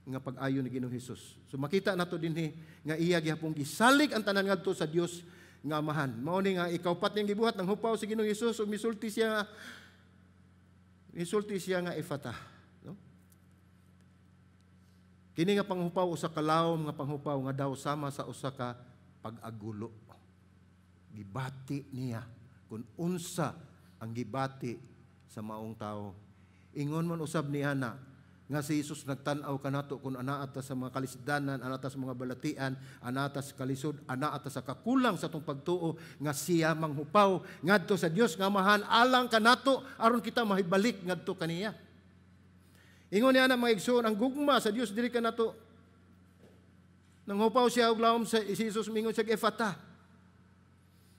nga pag-ayo ni Ginoong Hesus. So makita nato dinhi nga iya gihapong gisalig ang tanan ngadto sa Dios nga Amahan. Mao ni nga ikaupat niyang gibuhat, nang hupaw si Ginoong Hesus ug misulti siya nga "Effata," no? Kini nga panghupaw usa ka lawom nga panghupaw nga daw sama sa usa ka pag-agulo. Gibati niya kung unsa ang gibati sa maong tao. Ingon man usab ni ana nga si Jesus nagtan-aw kanato kung anaa ta sa mga kalisdanan, anaa ta sa mga balatian, anaa ta sa kalisod, anaa ta sa kakulang sa atong pagtuo, nga siya manghupaw ngadto sa Dios nga Amahan alang kanato aron kita mahibalik ngadto kaniya. Ingon niya na, mga igsoon, ang gugma sa Dios diri kanato. Nanghupaw siya og lawom sa si Jesus, mingon siya, "Effata.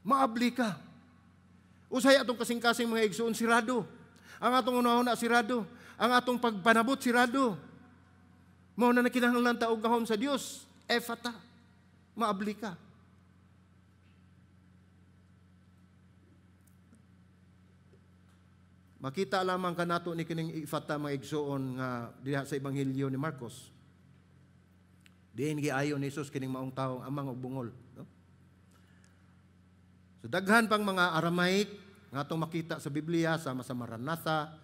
Maabli ka." Usahay atong kasing-kasing, mga igsoon, sirado. Ang atong unahuna, sirado. Ang atong pagpanabot, sirado. Mao na kinahanglan ta og gahom sa Dios. "Effata. Maabli ka." Makita lamang kanato ni kining "Effata," mga igsoon, nga diha sa Ebanghelyo ni Marcos. Diin giayo ni Jesus kining maong tawo, amang og bungol, no? So daghan pang mga Aramaic nga atong makita sa Biblia sama sa "Maranatha,"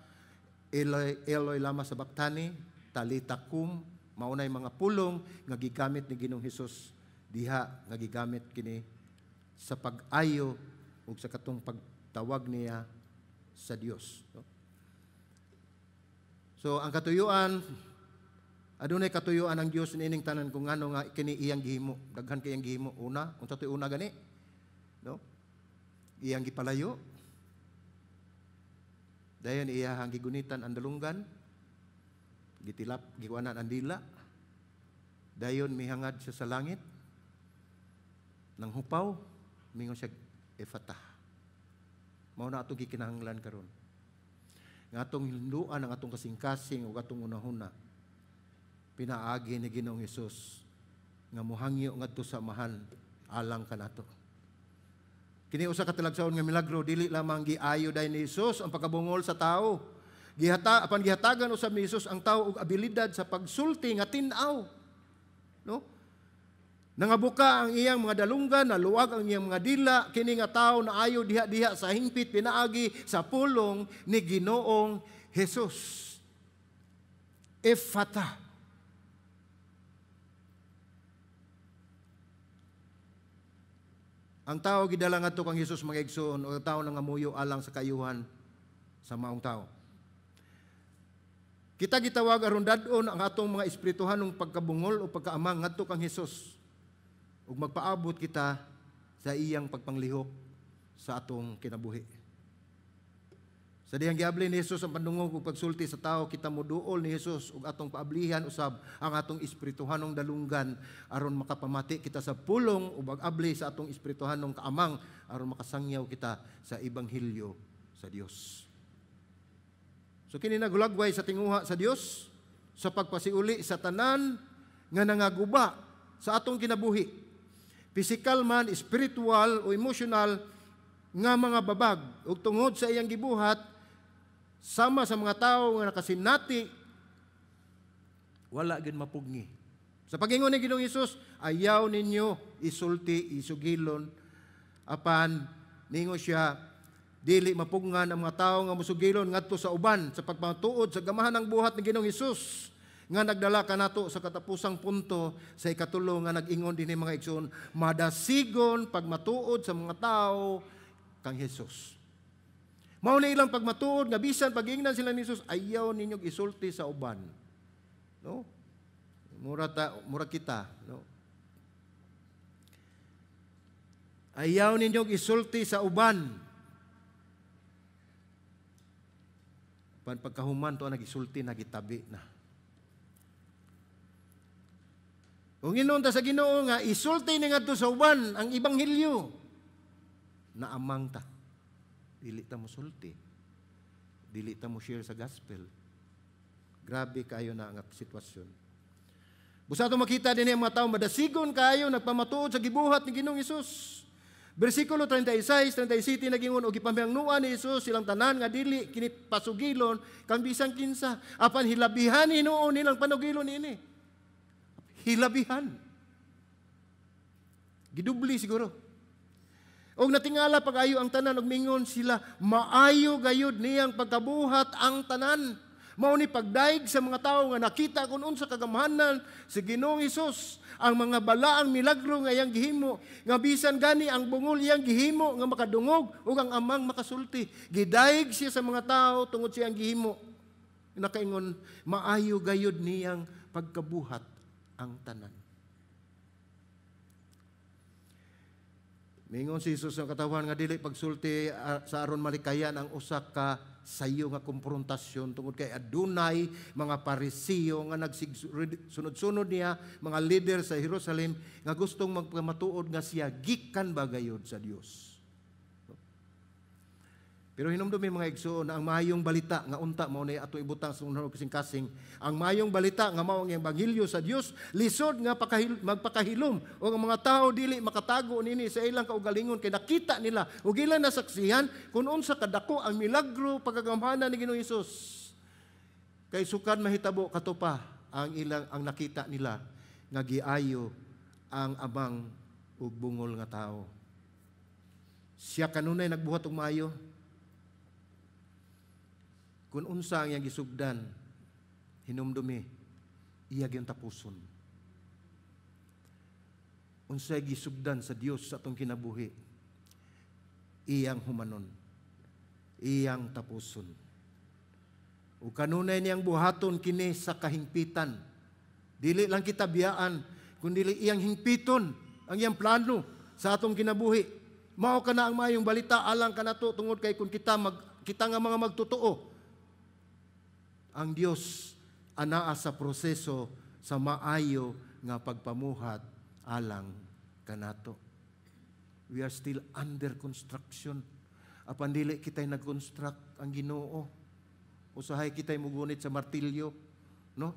"Eloi, Eloi lama sabachthani," "Talita kum," maunay mga pulong nga gigamit ni Ginoong Hesus diha nga gigamit kini sa pag-ayo ug sa katong pagtawag niya sa Dios, no? So ang katuyuan, adunay katuyuan ang Dios niining tanan kung ngano nga kini iyang gihimo. Daghan kay iyang gihimo. Una, unsa to'y una gani? No? Iyang gipalayo. Dayon iyahang gigunitan ang dalunggan. Gitilap, gikuanan ang dila. Dayon mihangad siya sa langit. Nang hupaw, mingon siya, "Effata." Mao na ato gikinahanglan karon. Nga atong hinduan ang atong kasing-kasing ug atong unahuna. Pinaagi ni Ginoong Hesus nga muhangyo ngadto sa Amahan alang kanato. Kini usa ka talagsaon nga milagro, dili lamang giayo dayon ni Hesus ang pagkabungol sa tao. Apan gihatagan usab ni Hesus ang tao og abilidad sa pagsulti nga tin-aw. No? Nangabuka ang iyang mga dalunggan, naluwag ang iyang mga dila, kini nga tao na ayo diha-diha sa hingpit pinaagi sa pulong ni Ginoong Hesus. Effata. Ang tao gidala ngadto kang Hesus, mga igsoon, o ang tao nangamuyo alang sa kayuhan sa maong tao. Kita gitawag aron dad-on ang atong mga espirituhanong pagkabungol o pagkaamang ngadto kang Hesus ug magpaabot kita sa iyang pagpanglihok sa atong kinabuhi. Sa dihang giabli ni Hesus ang pandungog ug pagsulti sa tao, kita moduol ni Hesus ug atong paablihan usab ang atong espirituhanong dalunggan aron makapamati kita sa pulong ug pag-abli sa atong espirituhanong kaamang aron makasangyaw kita sa ebanghelyo sa Dios. So kini nagulagway sa tinguha sa Dios sa pagpasiuli sa tanan nga nangaguba sa atong kinabuhi. Pisikal man, spiritual o emotional nga mga babag ug tungod sa iyang gibuhat sama sa mga tawo nga nakasinati, wala gyud mapugni. Sa pagingon ni Ginoong Hesus, ayaw ninyo isulti, isugilon, apan ningo siya dili mapugngan ang mga tawo nga mosugilon ngadto sa uban sa pagpamatuod sa gamahan ng buhat ni Ginoong Hesus nga nagdala kanato sa katapusang punto sa ikatulo nga nag-ingon dinhi, mga igsoon, madasigon pagmatuod sa mga tawo kang Hesus. Mao ni ilang pagmatuod nga bisan pag-ingnan sila ni Hesus, ayaw ninyong isulti sa uban. No? Mura kita, no? Ayaw ninyong isulti sa uban. Pan pagkahuman to nagisulti, nagitabi na. Kung inunta sa Ginoo nga isulti ni ngadto sa uban ang ebanghelyo, naamang ta. Dili ta mosulti. Dili ta mo share sa gospel. Grabe kayo na ang sitwasyon. Busa ato makita din ang mga tao madasigon kayo nagpamatuod sa gibuhat ni Ginoong Hesus. Bersikulo 36, 37 nagingon og gipamihangnuan ni Hesus silang tanan nga dili kini pasugilon kang bisan kinsa, apan hilabihan hinuon nilang panugilon niini. Hilabihan. Gidubli siguro. Og natingala pag-ayo ang tanan og mingon sila, maayo gayud niyang pagkabuhat ang tanan. Mao ni pagdaig sa mga tawo nga nakita kun unsa kagamhanan si Ginoong Hesus, ang mga balaang milagro nga iyang gihimo, nga bisan gani ang bungol iyang gihimo nga makadungog ug ang amang makasulti. Gidaig siya sa mga tawo tungod siyang gihimo. Nakaingon, maayo gayud niyang pagkabuhat ang tanan. Mingon si Jesus ang katawan nga dili pagsulti sa aron malikayan ang usa ka sayo nga konfrontasyon tungod kay adunay mga Parisiyo nga nagsunod-sunod niya, mga leader sa Jerusalem nga gustong magpamatuod nga siya gikan ba gayod sa Dios. Pero hinumdumi mga igsoon na ang maayong balita nga unta mao na ato ibutang sa unang kasing-kasing, ang maayong balita nga mao ang ebanghelyo sa Dios, lisod nga magpakahilom o ang mga tao dili makatago nini sa ilang kaugalingon kay nakita nila ug ilang nasaksihan kung unsa kadako ang milagro pagkagamhanan ni Ginoong Hesus. Kay sukad mahitabo kato pa ang ilang ang nakita nila nga giayo ang amang ug bungol nga tao. Siya kanunay nagbuhat og maayo. Kung unsa ang iyang gisugdan, hinumdumi, iya gyud tapuson. Unsay gisugdan sa Dios sa atong kinabuhi, iyang humanon, iyang tapuson. Ug kanunay niyang buhaton kini sa kahingpitan. Dili lang kita biyaan, kundi iyang hingpiton ang iyang plano sa atong kinabuhi. Mao kana ang maayong balita alang kanato tungod kay kung kita nga mga magtotoo, ang Dios anaa sa proseso sa maayo nga pagpamuhat alang kanato. We are still under construction. Apan dili kita'y nag-construct ang Ginoo. Usahay kita'y mugunit sa martilyo, no?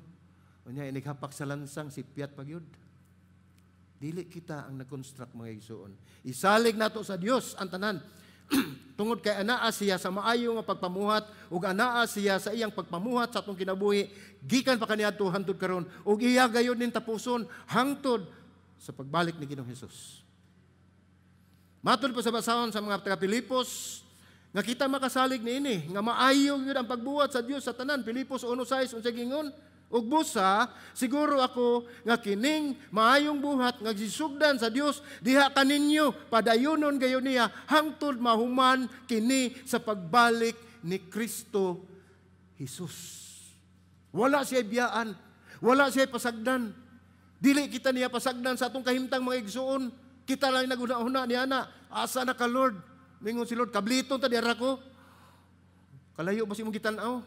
Unya inighapak sa lansang sipyat pagyud. Dili kita ang nag-construct, mga igsuon. Isalig nato sa Dios ang tanan. Tungod kay anaa siya sa maayo nga pagpamuhat ug anaa siya sa iyang pagpamuhat sa atong kinabuhi gikan pa kaniadto hangtod karon ug iya gayud ning tapuson hangtod sa pagbalik ni Ginoong Hesus. Matod pa sa basahon sa mga taga Pilipos nga kita makasalig niini nga maayo gyud ang pagbuhat sa Dios sa tanan. Pilipos 1:6, unsa gingon? "Ug busa siguro ako nga kining maayong buhat nga gisugdan sa Dios diha kaninyo padayunon gayon niya hangtod mahuman kini sa pagbalik ni Kristo Jesus." Wala siya biyaan, wala siya pasagdan. Dili kita niya pasagdan sa atong kahimtang, mga igsuon. Kita lang naguna-una niya na, "Asa na ka, Lord?" Mingon si Lord, "Kabliton ta diara ko. Kalayo ba si imong gitan-aw?"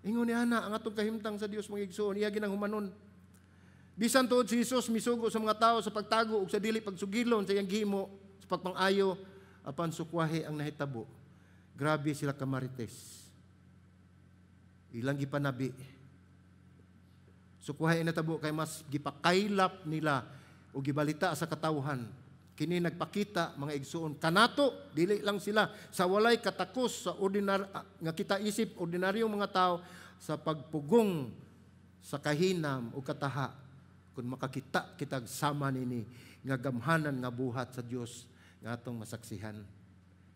Ingon ni ana ang atong kahimtang sa Dios, mga igsuon, iya ginang humanon. Bisan tuod si Jesus misugo sa mga tao sa pagtago ug sa dili pagsugilon sa iyang gihimo sa pagpang-ayo, apan sukwahi ang nahitabo. Grabe sila kamarites. Ilang gipanabi. Sukwahi ang natabo kay mas gipakaylap nila o gibalita sa katawhan. Kini nagpakita, mga igsuon, kanato dili lang sila sa walay katakos sa ordinar nga kita isip ordinaryong mga tao sa pagpugong sa kahinam o kataha kung makakita kitag sama nini nga gamhanan nga buhat sa Dios nga atong masaksihan.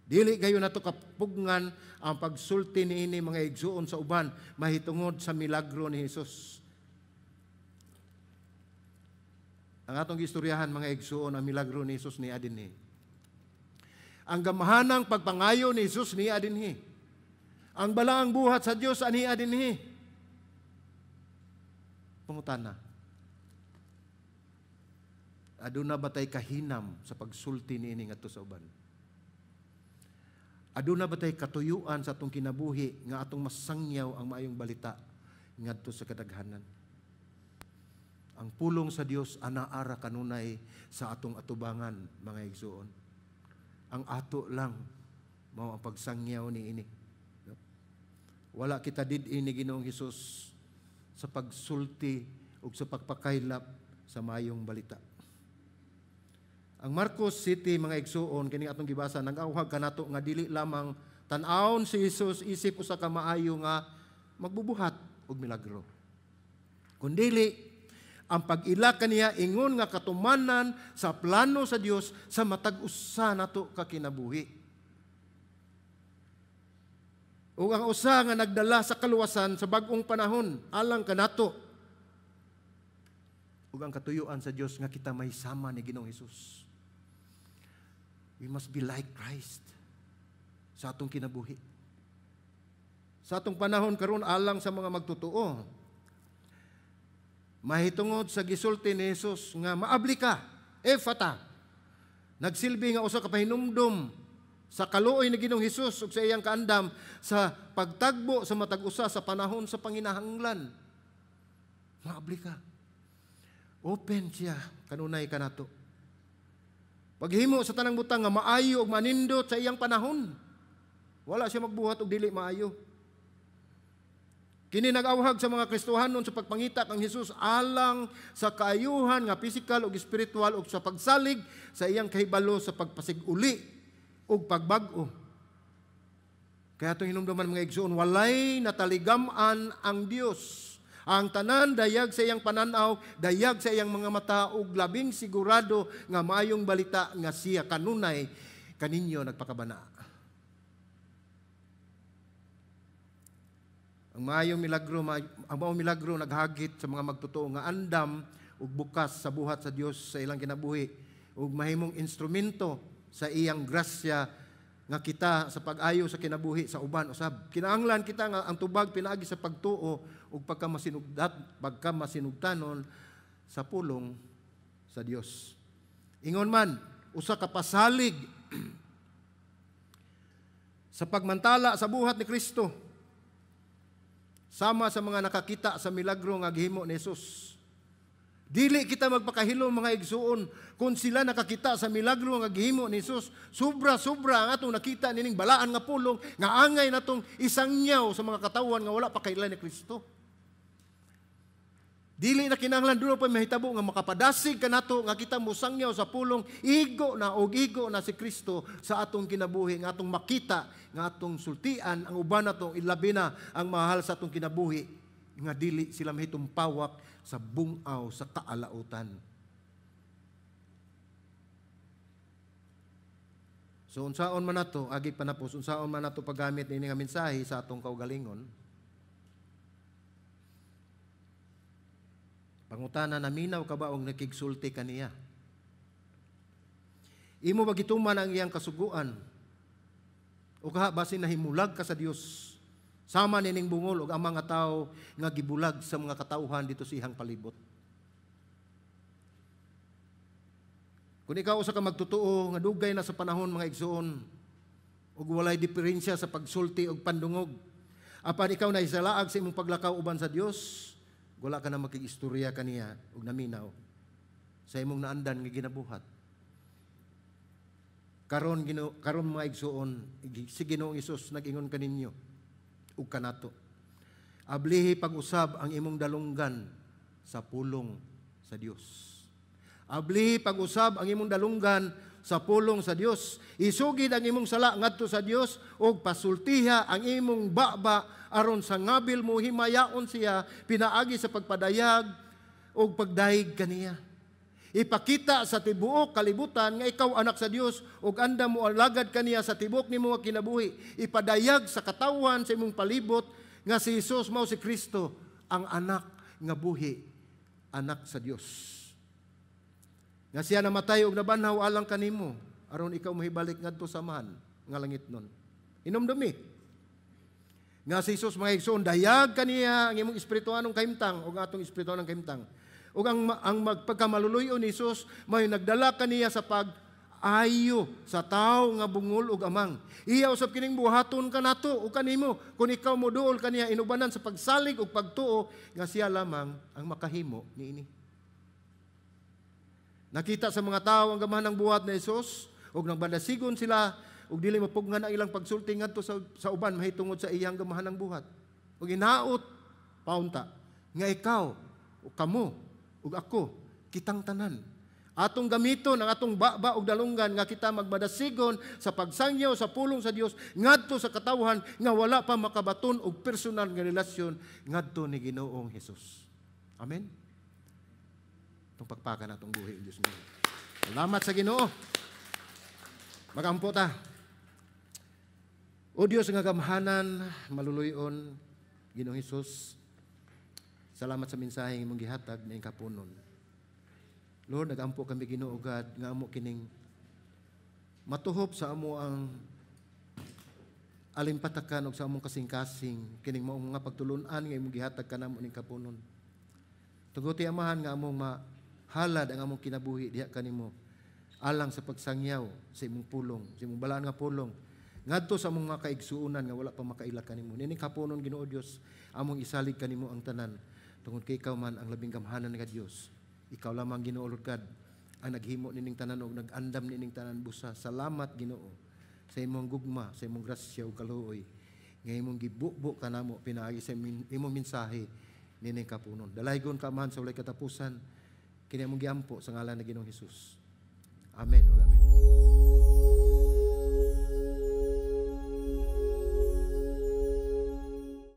Dili gayon nato kapugngan ang pagsulti niini, mga igsuon, sa uban mahitungod sa milagro ni Hesus. Ang atong istoryahan, mga igsuon, ang milagro ni Jesus niya dinhi. Ang gamhanang pagpangayo ni Jesus niya dinhi. Ang balaang buhat sa Dios aniya dinhi. Pangutana. Aduna ba tay kahinam sa pagsulti niini ngadto sa uban? Aduna ba tay katuyuan sa atong kinabuhi nga atong masangyaw ang maayong balita ngadto sa kadaghanan? Ang pulong sa Dios anaara kanunay sa atong atubangan, mga igsuon. Ang ato lang mao ang pagsangyaw niini. No? Wala kita did-in ni Ginoong Hesus sa pagsulti ug sa pagpakaylap sa mayong balita. Ang Marcos City, mga igsuon, kini atong gibasa, nag-awhag kanato nga dili lamang tan-awon si Jesus isip usa ka maayo nga magbubuhat og milagro. Kundili ang pag-ila kaniya ingon nga katumanan sa plano sa Dios sa matag usa nato ka kinabuhi. Ug ang usa nga nagdala sa kaluwasan sa bag-ong panahon alang kanato. Ug ang katuyuan sa Dios nga kita may sama ni Ginoong Hesus. We must be like Christ sa atong kinabuhi. Sa atong panahon karon, alang sa mga magtotoo, mahitungod sa gisulti ni Jesus nga "Maabli ka, Efata," nagsilbi nga usa ka pahinumdom sa kaluoy ni Ginoong Hesus ug sa iyang kaandam sa pagtagbo sa matag usa sa panahon sa panginahanglan. Maabli ka. Open siya kanunay kanato. Paghimo sa tanang butang nga maayo ug manindot sa iyang panahon. Wala siya magbuhat og dili maayo. Kini nag-awhag sa mga Kristohanon sa pagpangita kang Hesus alang sa kaayuhan nga pisikal ug espiritual ug sa pagsalig sa iyang kahibalo sa pagpasig-uli ug pagbag-o. Kaya itong hinumduman, mga igsoon, walay nataligam-an ang Dios. Ang tanan dayag sa iyang pananaw, dayag sa iyang mga mata ug labing sigurado nga maayong balita nga siya kanunay kaninyo nagpakabana. Ang maayong milagro, ang maong milagro naghagit sa mga magtotoo nga andam ug bukas sa buhat sa Dios sa ilang kinabuhi ug mahimong instrumento sa iyang grasya nga kita sa pag-ayo sa kinabuhi sa uban usab. Kinahanglan kita nga ang tubag pinaagi sa pagtuo ug pagkamasinugtanon sa pulong sa Dios. Ingon man, usa ka pasalig sa pagmantala sa buhat ni Kristo sama sa mga nakakita sa milagro nga gihimo ni Jesus. Dili kita magpakahilom, mga igsuon, kung sila nakakita sa milagro nga gihimo ni Jesus, sobra-sobra ang atong nakita nining balaan nga pulong nga angay natong isangyaw sa mga katawan nga wala pa kaila ni Kristo. Dili na kinahanglan dulo pa mahitabo nga makapadasig kanato nga kita mosangyaw sa pulong, igo na og igo na si Kristo sa atong kinabuhi, nga atong makita, nga atong sultian ang uban nato, ilabi na ang mahal sa atong kinabuhi, nga dili sila mahitumpawak sa bungaw sa kaalautan. So unsaon man nato, agi panapos, unsaon man nato paggamit niini nga mensahe sa atong kaugalingon? Pangutana, naminaw ka ba og nakigsulti kaniya? Imo ba gituman ang iyang kasuguan? O kaha basin nahimulag ka sa Dios? Sama nining bungol og ang mga tawo nga gibulag sa mga katawhan dito sa iyang palibot. Kung ikaw usa ka magtotoo nga dugay na sa panahon, mga igsoon, ug walay diferensya sa pagsulti og pandungog, apan ikaw nahisalaag sa imong paglakaw uban sa Dios, wala ka na makig-istorya kaniya ug naminaw sa imong naandan nga ginabuhat. Karon Ginoo, karon mga igsoon, si Ginoong Hesus nag-ingon kaninyo ug kanato. Ablihi pag-usab ang imong dalunggan sa pulong sa Dios. Ablihi pag-usab ang imong dalunggan sa pulong sa Dios. Isugid ang imong sala ngadto sa Dios ug pasultiha ang imong baba aron sa ngabil mo himayaon siya pinaagi sa pagpadayag ug pagdayeg kaniya. Ipakita sa tibuok kalibutan nga ikaw anak sa Dios ug andam mo alagad kaniya sa tibuok nimo nga kinabuhi. Ipadayag sa katawhan sa imong palibot nga si Hesus mao si Kristo, ang anak nga buhi, anak sa Dios. Nga siya namatay og nabanhaw alang kanimo aron ikaw mahibalik ngadto sa Amahan nga langit nun. Hinumdumi nga si Hesus, mga igsoon, dayag kaniya ang imong espirituanong kahimtang ug atong espirituanong kahimtang. Ug ang magpagkamaluluy-on ni Hesus may nagdala kaniya sa pag-ayo sa tawo nga bungol ug amang. Iya usab kining buhaton kanato ug kanimo kung ikaw moduol kaniya inubanan sa pagsalig ug pagtuo nga siya lamang ang makahimo niini. Nakita sa mga tawo ang gamahan ng buhat ni Hesus ug nagbadasigon sila ug dili mapugnan ang ilang pagsulti ngadto sa uban mahitungod sa iyang gamahan ng buhat. Ug inaot paunta nga ikaw ug kamo ug ako kitang tanan atong gamiton ang atong baba ug dalunggan nga kita magbadasigon sa pagsangyaw sa pulong sa Dios ngadto sa katawhan nga wala pa makabaton og personal nga relasyon ngadto ni Ginoong Hesus. Amen. Itong pagpaka na itong buhi, Diyos mo. Salamat sa Ginoo. Magampo ta. O Diyos nga gamhanan, maluluyon, Ginoong Hesus, salamat sa mensahe imong gihatag na kapunon. Lord, nagampo kami Ginoo God nga amo kining matuhop sa amo ang alimpatakan og sa among kasing-kasing kining maong mga pagtulun-an nga imong gihatag kanamo ning kapunon. Tuguti Amahan nga among mahalad ang among kinabuhi diha kanimo alang sa pagsangyaw sa imong pulong, sa imong balaan nga pulong ngadto sa among mga kaigsuonan nga wala pa makaila kanimo. Nining kapunon Ginoo Dios, among isalig kanimo ang tanan tungod kay ikaw man ang labing gamhanan nga Dios. Ikaw lamang Ginoo Lord God ang naghimo nining tanan ug nag-andam nining tanan busa. Salamat Ginoo sa imong gugma, sa imong grasya ug kaluoy nga imong gibubo kanamo pinaagi sa imong mensahe nining kapunon. Dalaygon ka man sa walay katapusan, kini among giampo sa ngalan ni Ginoong Hesus. Amen ug amen.